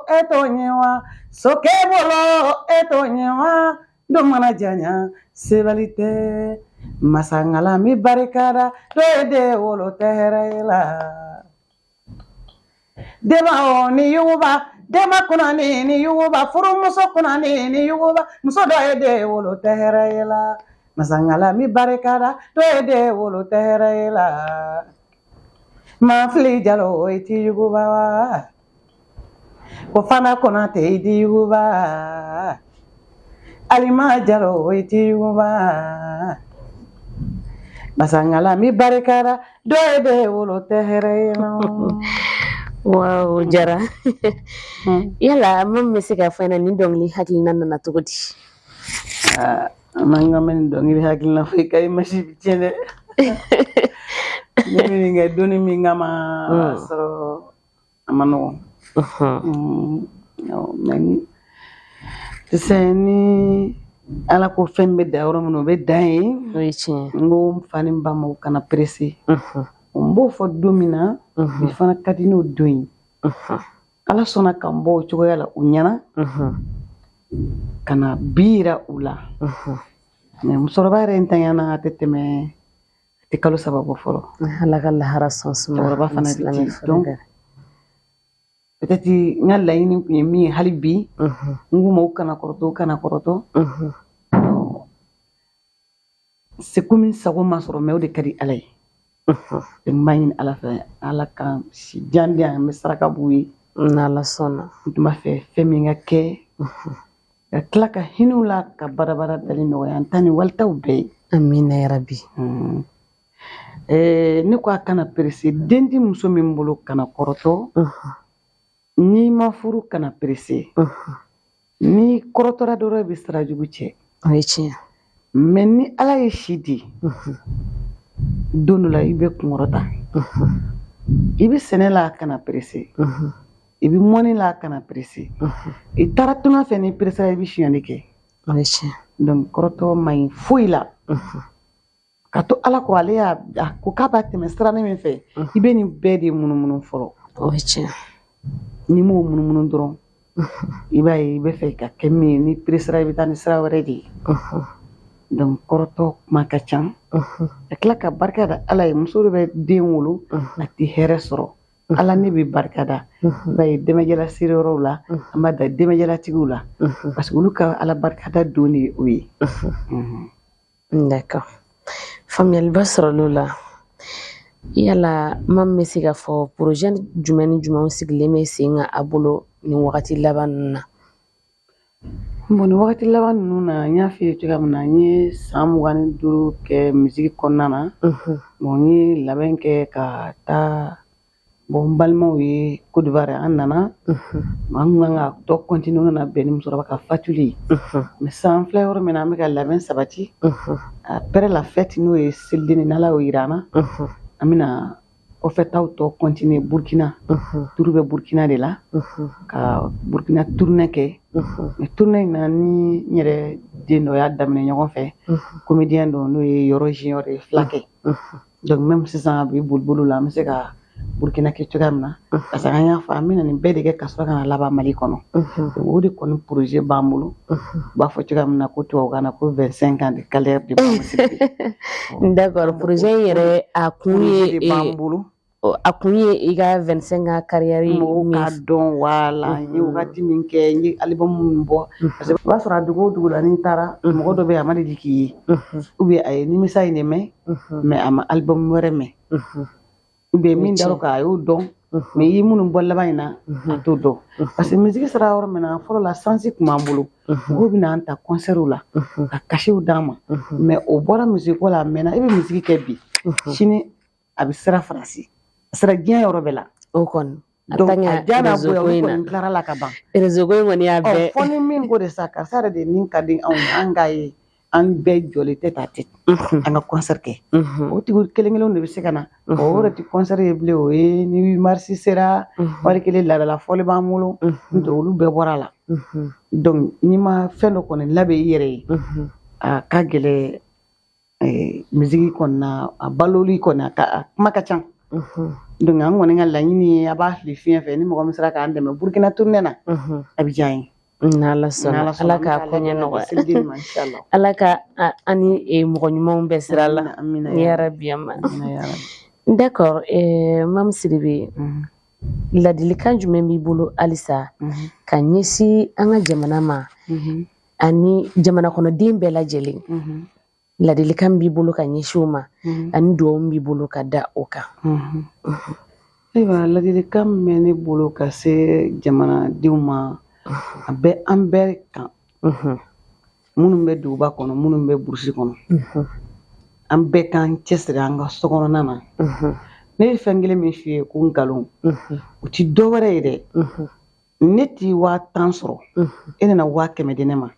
Speaker 2: e t'o ɲɛ wa so kɛ bolo e t'o ɲɛ wa don mana janya sebali tɛ masangala mi barika da dɔ ye den wolo tɛ hɛrɛ ye la denba o ni yuguba denba kunnani ni yuguba furumuso kunnani ni yuguba muso dɔ ye den wolo tɛ hɛrɛ ye la masangala mi barika da dɔ ye den wolo tɛ hɛrɛ ye la mafili jalo i ti yuguba wa ko fana konate i ti yuguba alima jalo i ti yuguba masangala mi barika da dɔ ye den wolo tɛ hɛrɛ ye la
Speaker 1: Waaw jara yala min bɛ se ka fɔ nin dɔnkili hakilina nana cogo di
Speaker 2: an ka mɛn nin dɔnkili hakilina fɔ i ka image bi tiɲɛ dɛ ne bɛ nin kɛ donni min kama o y'a sɔrɔ a ma nɔgɔn mais sisan ni ala ko fɛn bɛ dan yɔrɔ min na o bɛ dan yen
Speaker 1: o ye tiɲɛ
Speaker 2: n ko n fa ni n ba ma u kana pressé n b'o fɔ don min na bi fana ka di n'o don ye ala sɔnna ka n bɔ o cogoya la u ɲɛna ka na bi yira u la mais musokɔrɔba yɛrɛ ntanyana a tɛ tɛmɛ a tɛ kalo 3 bɔ fɔlɔ
Speaker 1: ala ka lahara sɔn suma
Speaker 2: cɛkɔrɔba fana bɛ ten donc peut-être n ka laɲini tun ye min ye hali bi n k'u ma u kana kɔrɔtɔ u kana kɔrɔtɔ c'est comme n sago ma sɔrɔ mais o de ka di ala ye n b'a ɲini ala fɛ ala ka si jan di yan n bɛ saraka b'u ye
Speaker 1: n'ala sɔnna
Speaker 2: n tun b'a fɛ fɛn min ka kɛ ka tila ka hinɛ u la ka badabada dali nɔgɔya n ta ni walitaw bɛɛ ye
Speaker 1: amina yarabi
Speaker 2: Ne ko a kana pressé den ti muso min bolo kana kɔrɔtɔ n'i ma furu kana pressé n'i kɔrɔtɔra dɔrɔn i bɛ sira jugu cɛ
Speaker 1: o ye tiɲɛ
Speaker 2: mais ni ala ye si di don dɔ la i bɛ kunkɔrɔta i bɛ sɛnɛ la kana pressé i bɛ mɔni la kana pressé i taara tunga fɛ ni pressé i bɛ sonyali kɛ
Speaker 1: o ye tiɲɛ
Speaker 2: donc kɔrɔtɔ man ɲi foyi la ka to ala ko ale y'a a ko k'a b'a tɛmɛ sira min fɛ i bɛ nin bɛɛ de munumunu fɔlɔ
Speaker 1: o ye tiɲɛ
Speaker 2: n'i m'o munumunu dɔrɔn i b'a ye i bɛ fɛ ka kɛ min ye ni pressera i bɛ taa ni sira wɛrɛ de ye donc kɔrɔtɔ kuma ka ca ka tila ka barika da ala ye muso dɔ bɛ den wolo a tɛ hɛrɛ sɔrɔ ala ne bɛ barika da i b'a ye dɛmɛjɛla siri yɔrɔw la an b'a da dɛmɛjɛlatigiw la parce que olu ka ala barikada don de ye o ye
Speaker 1: D'accord. Faamuyaliba sɔrɔla o la. Yala maa min bɛ se k'a fɔ projet jumɛn ni jumɛnw sigilen bɛ sen kan a bolo nin wagati laban ninnu na?
Speaker 2: Bon nin wagati laban ninnu na n y'a f'i ye cogoya min na n ye san 25 kɛ musique kɔnɔna na bon n ye labɛn kɛ ka taa bon n balimaw ye Côte d'Ivoire an nana an kun kan ka tɔ continuer ka na bɛn ni musokɔrɔba ka fatuli ye mais sisan an filɛ yɔrɔ min na an bɛ ka labɛn sabati après la fête n'o ye seliden n'ala y'o yira an na an bɛna kɔfɛtaw tɔ continuer Burkina tour bɛ Burkina de la ka Burkina tournée kɛ mais tournée in na ni n yɛrɛ den dɔ y'a daminɛ ɲɔgɔn fɛ comédien dɔ n'o ye Yɔrɔ Junior ye fulakɛ donc même sisan a bɛ bolibolo la an bɛ se ka Burkina kɛ cogoya min na parce que an y'a fɔ an bɛna nin bɛɛ de kɛ ka sɔrɔ ka na laban Mali kɔnɔ donc o de kɔni projet b'an bolo u b'a fɔ cogoya min na ko tubabukan na ko 25 ans de carrière de Mama Sidibe
Speaker 1: D'accord, projet in yɛrɛ a kun
Speaker 2: projet
Speaker 1: ye
Speaker 2: de b'an bolo
Speaker 1: A kun ye i ka 25 ans carrière ye.
Speaker 2: Mɔgɔw k'a dɔn, wala n ye wagati min kɛ, n ye album min bɔ, parce que o b'a sɔrɔ a dugu o dugu la, n'i taara, mɔgɔ dɔ bɛ yen, a ma deli k'i ye, ou bien a ye nimisa in de mɛn, mais a ma album wɛrɛ mɛn, ou bien min dar'o kan, a y'o dɔn, mais i ye minnu bɔ laban in na, a t'o dɔn. Parce que musique sera yɔrɔ min na, fɔlɔ la chance tun b'an bolo, mɔgɔw bɛ n'an ta concert la ka cachetw d'an ma. Mais o bɔra musique ko la, a mɛnna. E bɛ musique kɛ bi, sini a bɛ sira Faransi, a sera diɲɛ yɔrɔ bɛɛ la.
Speaker 1: O kɔni.
Speaker 2: Donc a diya n'a goya, olu kɔni tilara la ka ban.
Speaker 1: Réseau ko in kɔni y'a bɛɛ.
Speaker 2: Fɔ ni min ko de sa, karisa yɛrɛ de min ka di anw ye, an k'a ye, an bɛɛ jɔlen tɛ ta tɛ an ka concert kɛ, o tigi kelen kelenw de bɛ se ka na. O yɛrɛ tɛ concert ye bilen, o ye ni mars sera, wari kelen laadala fɔli b'an bolo, n'o tɛ olu bɛɛ bɔra a la. Donc n'i ma fɛn dɔ kɔni labɛn i yɛrɛ ye, a ka gɛlɛ. Musique kɔni na, a baloli kɔni, a kuma ka ca. Donc an kɔni ka laɲini ye, a b'a fili fiɲɛ fɛ, ni mɔgɔ min sera k'an dɛmɛ Burukina tournée na, a bɛ diya an ye.
Speaker 1: N'Ala sɔnna, Ala k'a koɲɛ nɔgɔya, Ala ka an ni mɔgɔ ɲumanw bɛɛ sira la, yarabi. Ama d'accord. Mamu Sidibe, ladilikan jumɛn b'i bolo halisa ka ɲɛsin an ka jamana ma ani jamana kɔnɔden bɛɛ lajɛlen? Ladilikan b'i bolo ka ɲɛsin o ma, ani dugawu b'i bolo ka da o kan?
Speaker 2: Ayiwa, ladilikan min bɛ ne bolo ka se jamanadenw ma, a bɛ an bɛɛ kan, minnu bɛ duguba kɔnɔ, minnu bɛ burusi kɔnɔ, an bɛɛ k'an cɛsiri an ka sokɔnɔna na. Ne ye fɛn kelen min f'i ye ko nkalon, o ti dɔ wɛrɛ ye dɛ. Ne ti 10 000 sɔrɔ, e nana 100 000 di ne ma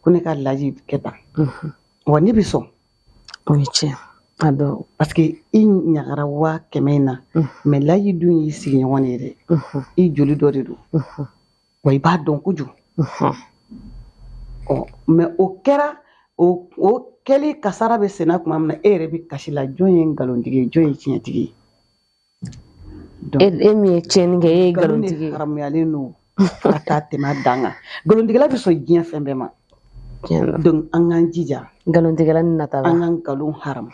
Speaker 2: ko ne ka laji kɛ tan wa, ne bɛ sɔn.
Speaker 1: O ye tiɲɛ a dɔn.
Speaker 2: Parce que i ɲagara 100 000 in na, mais laji dun y'i sigiɲɔgɔn de ye dɛ, i joli dɔ de don wa, i b'a dɔn kojugu. Ɔ, mais o kɛra, o kɛli kasara bɛ senna tuma min na, e yɛrɛ bɛ kasi la, jɔn ye nkalontigi ye, jɔn ye tiɲɛtigi ye?
Speaker 1: E min ye tiɲɛni kɛ, e ye nkalontigi ye.
Speaker 2: Haramuyalen don fo ka taa tɛmɛ a dan kan. Nkalontigɛla bɛ sɔn diɲɛ fɛn bɛɛ ma. Donc an k'an jija.
Speaker 1: Nkalontigɛla ni nata.
Speaker 2: An ka nkalon haramu,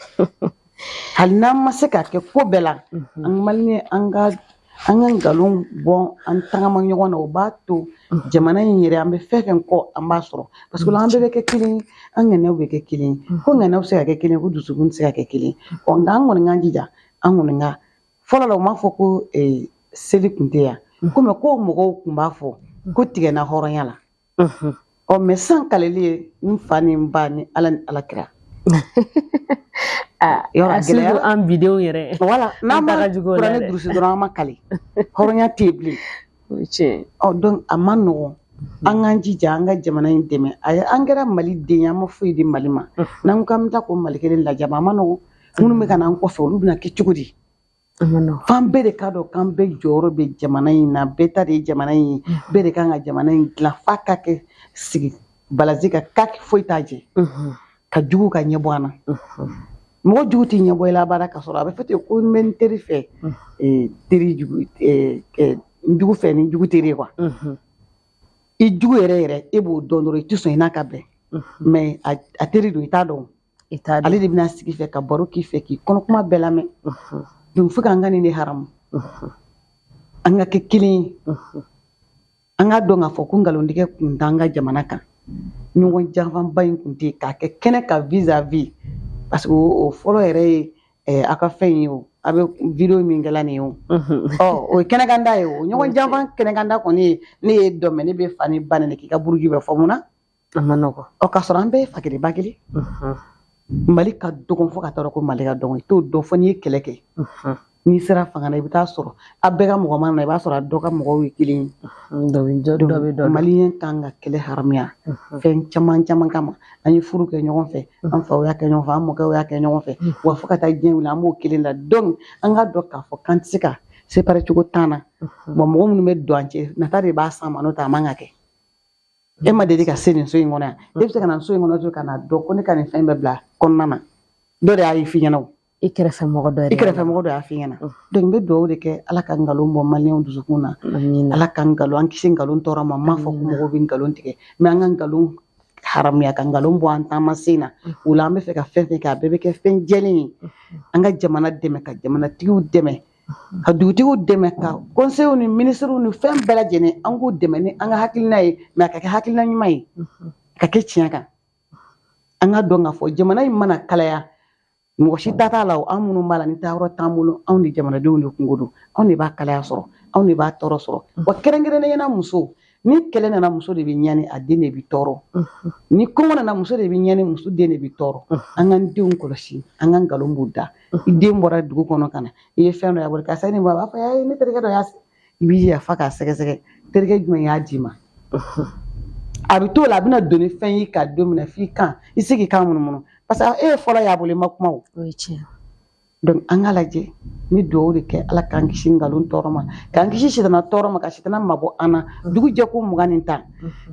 Speaker 2: hali n'an ma se k'a kɛ ko bɛɛ la, an maliyɛn, an ka nkalon bɔ, an tagama ɲɔgɔn na, o b'a to jamana in yɛrɛ, an bɛ fɛn fɛn kɔ, an b'a sɔrɔ. Parce que an bɛɛ bɛ kɛ kelen ye, an ŋaniyaw bɛ kɛ kelen ye, ko ŋaniyaw bɛ se ka kɛ kelen ye, ko dusukun tɛ se ka kɛ kelen ye. Ɔ, nka an kɔni k'an jija. An kɔni ka fɔlɔ la, u m'a fɔ ko seli tun tɛ yan komi ko mɔgɔw tun b'a fɔ ko tigɛ na hɔrɔnya la. Ɔ, mais sisan kaleli ye n fa ni n ba ni Ala ni Ala kira.
Speaker 1: Yɔrɔ a gɛlɛyara an bidenw yɛrɛ.
Speaker 2: Wala n'an ma kuranɛ durusi dɔrɔn, an ma kali, hɔrɔnya tɛ yen bilen. Ɔ, donc a ma nɔgɔn. An k'an jija, an ka jamana in dɛmɛ. A ye an kɛra Mali den ye, an ma foyi di Mali ma. N'an ko k'an bɛ taa k'o Mali kelen lajɛ, a ma nɔgɔn. Minnu bɛ ka na an kɔfɛ, olu bɛna kɛ cogo di? F'an bɛɛ de k'a dɔn k'an bɛɛ jɔyɔrɔ bɛ jamana in na, bɛɛ ta de ye jamana in ye, bɛɛ de kan ka jamana in dilan f'a ka kɛ sigi balazi ka k'a foyi t'a jɛ ka jugu ka ɲɛbɔ an na. Mɔgɔ jugu tɛ ɲɛbɔ i la abada. Ka sɔrɔ a bɛ fɔ ten ko n bɛ n teri fɛ, teri jugu, n jugu fɛ ni jugu teri ye quoi. I jugu yɛrɛ yɛrɛ, e b'o dɔn dɔrɔn, i tɛ sɔn i n'a ka bɛn, mais a teri don, i t'a dɔn. Ale de bɛna sigi fɛ ka baro k'i fɛ, k'i kɔnɔ kuma bɛɛ lamɛn. Donc fo k'an ka nin de haramu, an ka kɛ kelen ye, an k'a dɔn k'a fɔ ko nkalontigɛ kun t'an ka jamana kan, ɲɔgɔn janfanba in kun tɛ yen k'a kɛ kɛnɛ kan vis-à-vis. Parce que o fɔlɔ yɛrɛ ye aw ka fɛn ye, o a bɛ vidéo min kɛla nin ye, o ɔ, o ye kɛnɛkanda ye. O ɲɔgɔn janfan kɛnɛkanda kɔni ye, ne ye dɔn mɛ, ne bɛ fa ni ba nɛni k'i ka buruju bɛɛ fɔ, mun na?
Speaker 1: A ma nɔgɔn.
Speaker 2: Ɔ, k'a sɔrɔ an bɛɛ ye fa kelen ba kelen. Mali ka dɔgɔn fo ka taa ko Mali ka dɔgɔn, i t'o dɔn fo n'i ye kɛlɛ kɛ. N'i sera fanga na, i bɛ taa sɔrɔ a bɛɛ ka mɔgɔ mana na, i b'a sɔrɔ a dɔ ka mɔgɔw ye kelen ye. Maliyɛn kan ka kɛlɛ haramuya fɛn caman caman kama. An ye furu kɛ ɲɔgɔn fɛ, an faw y'a kɛ ɲɔgɔn fɛ, an mɔkɛw y'a kɛ ɲɔgɔn fɛ, wa fo ka taa diɲɛ wuli, an b'o kelen la. Donc an k'a dɔn k'a fɔ k'an tɛ se ka séparer cogo t'an na. Bon, mɔgɔ minnu bɛ don an cɛ, nata de b'a s'an ma, n'o tɛ a man ka kɛ. E ma deli ka se nin so in kɔnɔ yan, e bɛ se ka na so in kɔnɔ ka na dɔn ko ne ka nin fɛn bɛɛ bila kɔnɔna na, dɔ de y'a f'i ɲɛna o.
Speaker 1: I kɛrɛfɛ mɔgɔ dɔ.
Speaker 2: I kɛrɛfɛ mɔgɔ dɔ y'a f'i ɲɛna. Donc n bɛ dugawu de kɛ, Ala ka nkalon bɔ maliyɛnw dusukun na, Ala ka nkalon, an kisi nkalon tɔɔrɔ ma. N m'a fɔ ko mɔgɔw bɛ nkalon tigɛ, mais an ka nkalon haramuya, ka nkalon bɔ an taama sen na. O la, an bɛ fɛ ka fɛn fɛn kɛ, a bɛɛ bɛ kɛ fɛn jɛlen ye. An ka jamana dɛmɛ, ka jamanatigiw dɛmɛ. Ka dugutigiw dɛmɛ, ka conseillers ni ministres ni fɛn bɛɛ lajɛlen, an k'u dɛmɛ ni an ka hakilina ye, mais a ka kɛ hakilina ɲuman ye, ka kɛ tiɲɛ kan. An ka dɔn k'a fɔ jamana in mana kalaya, mɔgɔ si ta t'a la. O an minnu b'a la, ni taayɔrɔ t'an bolo, anw de jamanadenw de kungo don, anw de b'a kalaya sɔrɔ, anw de b'a tɔɔrɔ sɔrɔ. Wa kɛrɛnkɛrɛnnenya la, muso, ni kɛlɛ nana, muso de bɛ ɲani, a den de bɛ tɔɔrɔ. Ni kɔngɔ nana, muso de bɛ ɲani, muso den de bɛ tɔɔrɔ. An k'an denw kɔlɔsi, an ka nkalon b'u da. I den bɔra dugu kɔnɔ ka na, i ye fɛn dɔ y'a bolo, karisa, nin bɔ, a b'a fɔ ayi, ne terikɛ dɔ y'a, i b'i jija f'a k'a sɛgɛsɛgɛ, terikɛ jumɛn y'a d'i ma. A bɛ t'o la, a bɛna don ni fɛn y'i ka don min na, f'i kan i se k'i kan munumunu, parce que e ye fɔlɔ y'a bolo, i ma kuma. O
Speaker 1: O ye tiɲɛ.
Speaker 2: Donc an k'a lajɛ ni dugawu de kɛ, Ala k'an kisi nkalon tɔɔrɔ ma, k'an kisi sitana tɔɔrɔ ma, ka sitana mabɔ an na. Dugu jɛ ko 20 ni 10,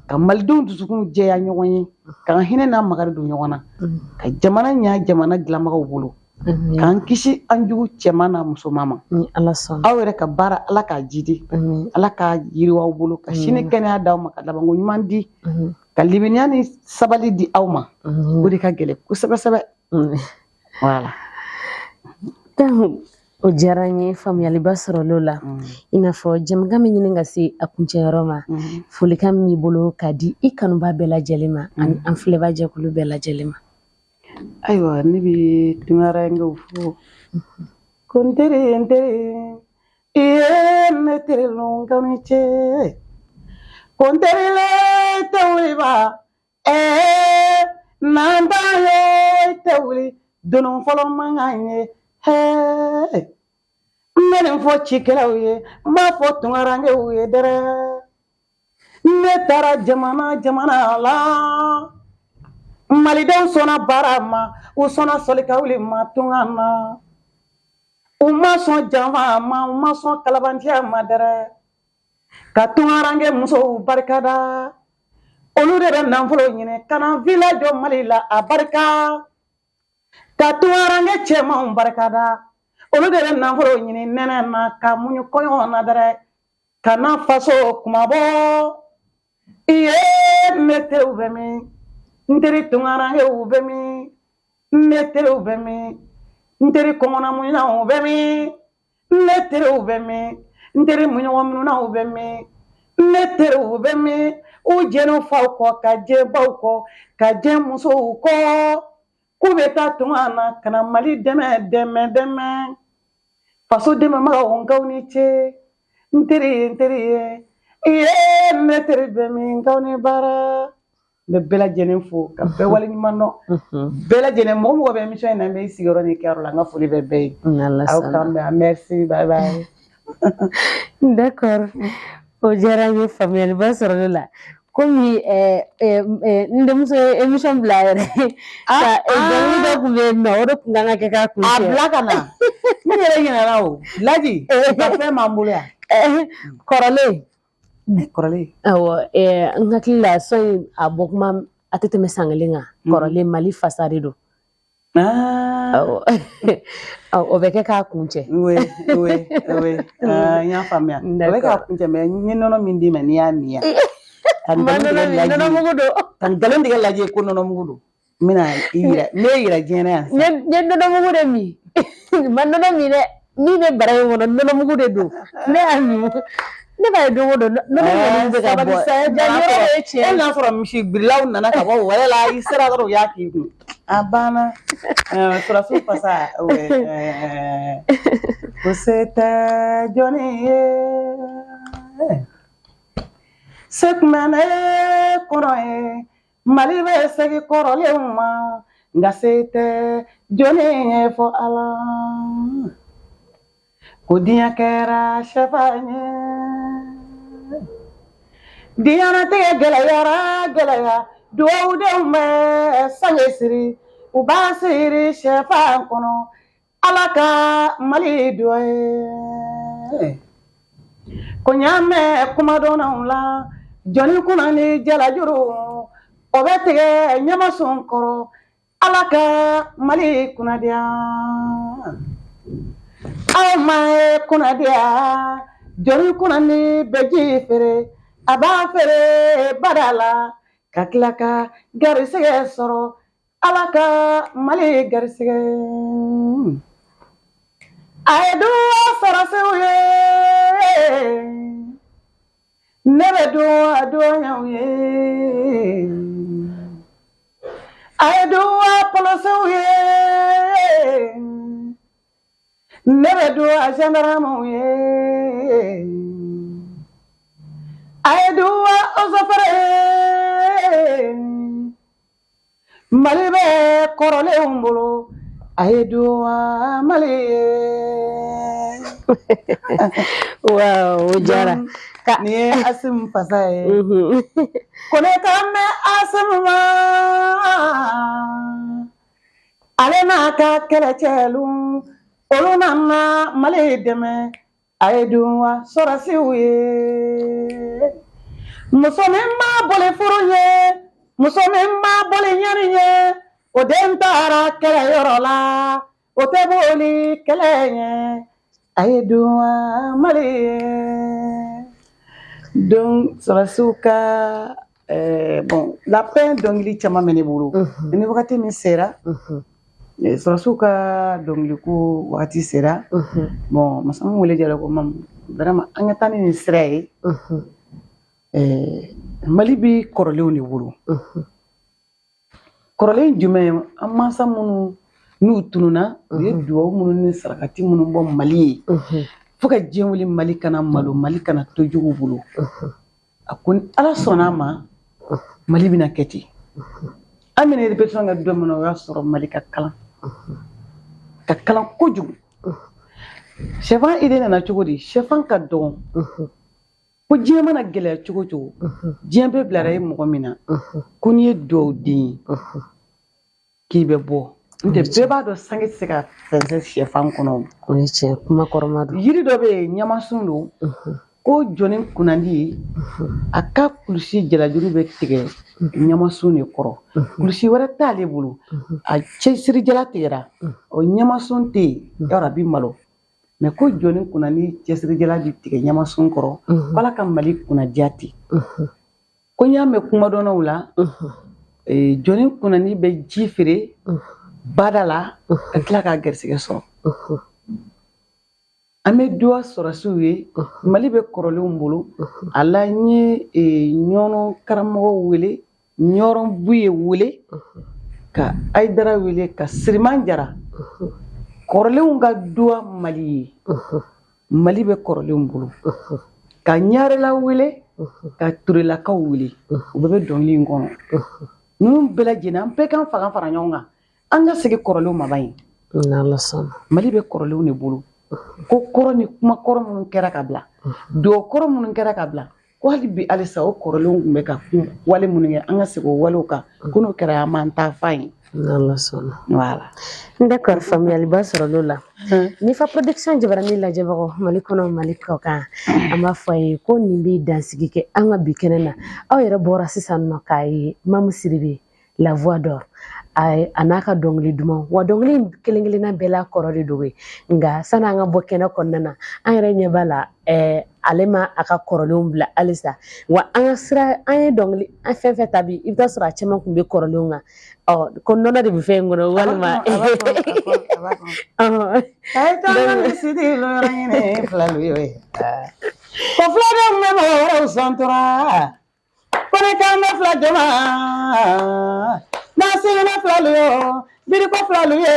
Speaker 2: ka malidenw dusukun jɛya ɲɔgɔn ye, k'an hinɛ n'a makari don ɲɔgɔn na, ka jamana ɲa jamana dilanbagaw bolo, k'an kisi an jugu cɛman n'a musoman ma.
Speaker 1: Ni Ala sɔnna.
Speaker 2: Aw yɛrɛ ka baara, Ala k'a jidi, Ala k'a yiriwa aw bolo, ka sini kɛnɛya d'aw ma, ka labanko ɲuman di, ka limaniya ni sabali di aw ma. O de ka gɛlɛn kosɛbɛ sɛbɛ. Voilà.
Speaker 1: O diyara n ye, faamuyaliba sɔrɔla o la. I n'a fɔ jɛmukan bɛ ɲini ka se a kuncɛyɔrɔ ma, folikan min b'i bolo k'a di i kanuba bɛɛ lajɛlen ma ani an filɛba jɛkulu bɛɛ lajɛlen ma.
Speaker 2: Ayiwa, ne bɛ tunkarankew fo ko n teri, n teri, i ye ne teri k'aw ni ce, ko n teri le tɛ wuli ba, ɛɛ n'an t'an ye tɛ wuli doni fɔlɔ man kan ye. Hɛɛ, n bɛ nin fɔ cikɛlaw ye, n b'a fɔ tunkarankew ye dɛrɛ. Ne taara jamana jamana la, malidenw sɔnna baara ma, u sɔnna sɔlikawuli ma tunga na, u ma sɔn janfa ma, u ma sɔn kalabantiya ma dɛrɛ. Ka tunkaranke musow barikada, olu de bɛ nafolo ɲini ka na villa jɔ Mali la, a barika. Ka tunkaranke cɛmanw barikada, olu de bɛ nafolo ɲini nɛnɛ na, ka muɲu kɔɲɔ na dɛrɛ, ka na faso kumabɔ. I ye ne teriw bɛ min? N teri tunkarankew bɛ min? Ne teriw bɛ min? N teri kɔngɔnamuɲaw bɛ min? Ne teriw bɛ min? N teri muɲɔgɔnmunaw bɛ min? Ne teriw bɛ min? U jɛn'u faw kɔ, ka jɛ baw kɔ, ka jɛ musow kɔ, k'u bɛ taa tunga na ka na Mali dɛmɛ, dɛmɛ, dɛmɛ. Faso dɛmɛbagaw, n k'aw ni ce. N teri, n teri ye, i ye ne teri bɛ min? K'aw ni baara. N bɛ bɛɛ lajɛlen fo, ka bɛɛ waleɲuman dɔn, bɛɛ lajɛlen. Mɔgɔ mɔgɔ bɛ émission in na, n bɛ i sigiyɔrɔ ni kɛyɔrɔ la, n ka foli bɛ bɛɛ ye. Aw k'an bɛn, merci, bye bye.
Speaker 1: D'accord, o diyara n ye, faamuyaliba sɔrɔla o la. Komi n denmuso ye émission bila a yɛrɛ ka dɔnkili dɔ tun bɛ yen nɔ, o de tun kan ka kɛ k'a kun.
Speaker 2: A bila ka na, n yɛrɛ ɲinɛna o laji ka fɛn b'an bolo yan.
Speaker 1: Kɔrɔlen.
Speaker 2: Kɔrɔlen.
Speaker 1: Awɔ, n hakili la son in a bɔ kuma a tɛ tɛmɛ san kelen kan. Kɔrɔlen, Mali fasa de don. Awɔ, o bɛ kɛ k'a kun cɛ.
Speaker 2: Oui, oui, oui, n y'a faamuya, o bɛ k'a kun cɛ, mais n ye nɔnɔ min d'i ma, n'i y'a min yan, ka
Speaker 1: Ma
Speaker 2: nkalon tigɛ
Speaker 1: nɔnɔ min,
Speaker 2: laji,
Speaker 1: nɔnɔ mugu don.
Speaker 2: Ka nkalon tigɛ laji ko nɔnɔ mugu don, n bɛna i yira, n bɛ yira diɲɛ na yan.
Speaker 1: N ye nɔnɔ mugu de min, ma nɔnɔ min dɛ, min bɛ bara in kɔnɔ, nɔnɔ mugu de don. Ne y'a min, ne b'a ye don o don nɔnɔ kɔni bɛ ka bɔ. Ja yɔrɔ de ye tiɲɛ.
Speaker 2: E n'a sɔrɔ misi birilaw nana ka bɔ wɛrɛ la, i sera dɔrɔn, u y'a k'i kun, a banna. Sɔrɔsiw fasa ko se tɛ jɔnni ye, se tun bɛ ne kɔnɔ ye, Mali bɛ segin kɔrɔlenw ma, nka se tɛ jɔnni ye fɔ Ala. Ko diɲɛ kɛra sɛfan ye, diɲɛnatigɛ gɛlɛyara, gɛlɛya. Dugawudenw bɛ sange siri, u b'a siri sɛfan kɔnɔ. Ala ka Mali dɔ ye. Ko n y'a mɛn kumadɔnnaw la, jɔnni kunna ni jalajuru, o bɛ tigɛ ɲamasun kɔrɔ. Ala ka Mali kunnadiya. Aw ma ye kunnadiya, jɔnni kunna ni bɛ ji feere, a b'a feere bada la, ka tila ka garisɛgɛ sɔrɔ. Ala ka Mali garisɛgɛ. A ye duwa sɔrɔsiw ye, ne bɛ duwa duwaɲaw ye. A ye duwa polosiw ye, ne bɛ duwa gendarmew ye. A ye duwa eaux et forêts ye, Mali bɛ kɔrɔlenw bolo. A ye duwa Mali ye.
Speaker 1: Waaw, o diyara.
Speaker 2: Nin ye Asimu fasa ye. Ko ne kan bɛ Asimu ma, ale n'a ka kɛlɛcɛlu, olu nana Mali dɛmɛ. A ye duwa sɔrɔsiw ye. Muso min ma boli furu ye, muso min ma boli ɲani ye, o den taara kɛlɛyɔrɔ la, o tɛ boli kɛlɛ ɲɛ. A ye duwa Mali ye. Donc sɔrɔsiw ka bon, la paix dɔnkili caman bɛ ne bolo. Ni wagati min sera, sɔrɔsiw ka dɔnkili ko wagati sera, bon, Masamu wele jara ko mamu, vraiment an ka taa ni nin sira ye. Mali bɛ kɔrɔlenw de bolo. Kɔrɔlen jumɛn? An mansa minnu n'u tununna, u ye duwawu minnu ni sarakati minnu bɔ Mali ye, fo ka diɲɛ wuli Mali kana malo, Mali kana to jugu bolo. A ko ni Ala sɔnna a ma, Mali bɛna kɛ ten. An bɛna répétition kɛ don min na, o y'a sɔrɔ Mali ka kalan, ka kalan kojugu. Sɛfan idée nana cogo di? Sɛfan ka dɔgɔn ko diɲɛ mana gɛlɛya cogo cogo, diɲɛ bɛɛ bilara ye mɔgɔ min na, ko n'i ye duwawu den ye k'i bɛ bɔ, n'o tɛ bɛɛ b'a dɔn sange tɛ se ka fɛnsɛn sɛfan kɔnɔ.
Speaker 1: O ye tiɲɛ kuma kɔrɔma don.
Speaker 2: Yiri dɔ bɛ yen, ɲamasun don, ko jɔnni kunnandi, a ka kulusi jalajuru bɛ tigɛ ɲamasun de kɔrɔ. Kulusi wɛrɛ t'ale bolo, a cɛsiri jala tigɛra, o ɲamasun tɛ yen, yɔrɔ a bɛ malo. Mais ko jɔnni kunnandi cɛsiri jala bɛ tigɛ ɲamasun kɔrɔ, ko Ala ka Mali kunnadiya ten. Ko n y'a mɛn kumadɔnnaw la, jɔnni kunnandi bɛ ji feere bada la ka tila k'a garisɛgɛ sɔrɔ. An bɛ duwa sɔrɔsiw ye. Mali bɛ kɔrɔlenw bolo. A la n ye ɲɔnɔ karamɔgɔw wele, ɲɔrɔn buye wele, ka Ayidara wele, ka Siriman Jara. Kɔrɔlenw ka duwa Mali ye. Mali bɛ kɔrɔlenw bolo. Ka Ɲarela wele, ka Turelakaw wele, u bɛɛ bɛ dɔnkili in kɔnɔ. Ninnu bɛɛ lajɛlen, an bɛɛ k'an fanga fara ɲɔgɔn kan, an ka segin kɔrɔlenw ma ban ye. Mali bɛ kɔrɔlenw de bolo. Ko kɔrɔ ni kuma kɔrɔ minnu kɛra ka bila, duwawu kɔrɔ minnu kɛra ka bila, ko hali bi halisa o kɔrɔlenw tun bɛ ka kun wale minnu kɛ, an ka segin o walew kan, ko n'o kɛra an b'an ta fa ye.
Speaker 1: N'Ala sɔnna.
Speaker 2: Voilà.
Speaker 1: D'accord, faamuyaliba sɔrɔla o la. Mifa Production jabarani lajɛbagaw Mali kɔnɔ, Mali kɔ kan, an b'a fɔ a ye ko nin bɛ dansigi kɛ an ka bi kɛnɛ na. Aw yɛrɛ bɔra sisan nɔ k'a ye Mamu Sidibe, la voix d'or, a n'a ka dɔnkili duman wa dɔnkili in kelen kelenna bɛɛ la kɔrɔ de don. Nka sani an ka bɔ kɛnɛ kɔnɔna na, an yɛrɛ ɲɛ b'a la ale ma a ka kɔrɔlenw bila halisa. Wa an ka sira, an ye dɔnkili an fɛn fɛn ta bi, i bɛ taa sɔrɔ a caman tun bɛ kɔrɔlenw kan. Ɔ ko nɔnɔ de bɛ fɛn in kɔnɔ walima.
Speaker 2: A ye taa ni sidi yɔrɔ ɲini filalu ye, ko filadenw bɛ mɔgɔ wɛrɛw sɔntora, ko ne kan bɛ fila jama n'a sigina filalu ye, biriko filalu ye,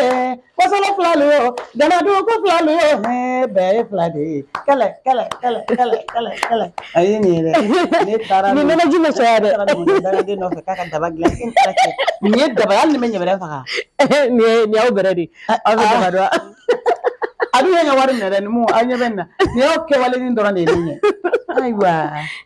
Speaker 2: kɔsɔlɔ filalu ye, ganadugu filalu ye, bɛɛ ye fila de ye. Kɛlɛ kɛlɛ kɛlɛ kɛlɛ kɛlɛ kɛlɛ. A ye nin ye dɛ, ne taara
Speaker 1: nin nɔnɔ ji ma caya dɛ.
Speaker 2: Ne taara numukɛ nɔfɛ k'a ka daba dilan, e ni Ala cɛ, nin ye daba ye, hali ni bɛ ɲɛbɛrɛ faga.
Speaker 1: Nin y'aw bɛrɛ de, aw bɛ daba dɔn.
Speaker 2: A dun ye n ka wari minɛ dɛ, numu, aw ɲɛ bɛ nin na, nin y'aw kɛwalenin dɔrɔn de ye ne ɲɛ. Ayiwa.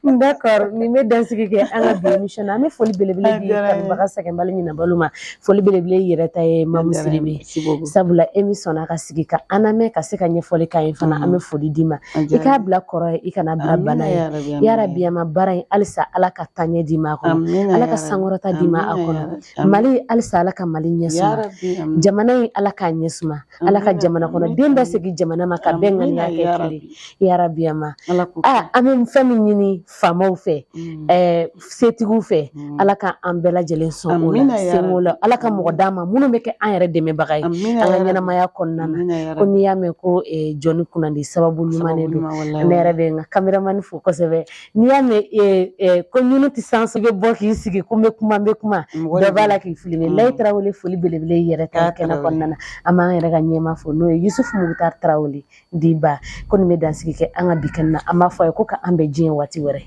Speaker 1: D'accord, nin bɛ dansigi kɛ an ka bi émission na. An bɛ foli belebele di kanubaga sɛgɛnbali ɲinabali ma. Foli belebele yɛrɛ ta ye Mamu Sidibe, sabula e min sɔnna ka sigi ka an lamɛn, ka se ka ɲɛfɔli k'an ye fana, an bɛ foli d'i ma. I k'a bila kɔrɔ ye, i kana bila bana ye. Yarabi, an ma baara in halisa, Ala ka taaɲɛ d'i ma a kɔnɔ, Ala ka sankɔrɔta d'i ma a kɔnɔ. Mali halisa, Ala ka Mali ɲɛ suma. Jamana in, Ala k'a ɲɛ suma. Ala ka jamana kɔnɔ den bɛɛ segin jamana ma ka bɛɛ ŋaniya kɛ kelen. Yarabi, a ma an bɛ bɛ fɛn min ɲini faamaw fɛ, setigiw fɛ, Ala ka an bɛɛ lajɛlen sɔn o la, senko la. Ala ka mɔgɔ d'an ma minnu bɛ kɛ an yɛrɛ dɛmɛbaga ye an ka ɲɛnamaya kɔnɔna na. Ko n'i y'a mɛn ko jɔnni kunnandi, sababu ɲuman de don. Ne yɛrɛ bɛ n ka kameramani fo kosɛbɛ. N'i y'a mɛn ko ɲunu tɛ san, bɛ bɔ k'i sigi ko n bɛ kuma, n bɛ kuma, dɔ b'a la k'i filmer. Layi Tarawele, foli belebele i yɛrɛ ta kɛnɛ kɔnɔna na. An b'an yɛrɛ ka ɲɛmaa fo, n'o ye Yusufu Mukutari Tarawele diba. Ko nin bɛ dansigi kɛ an ka bi kɛnɛ na. An b'a fɔ a ye ko ka an bɛn diɲɛ waati wɛrɛ.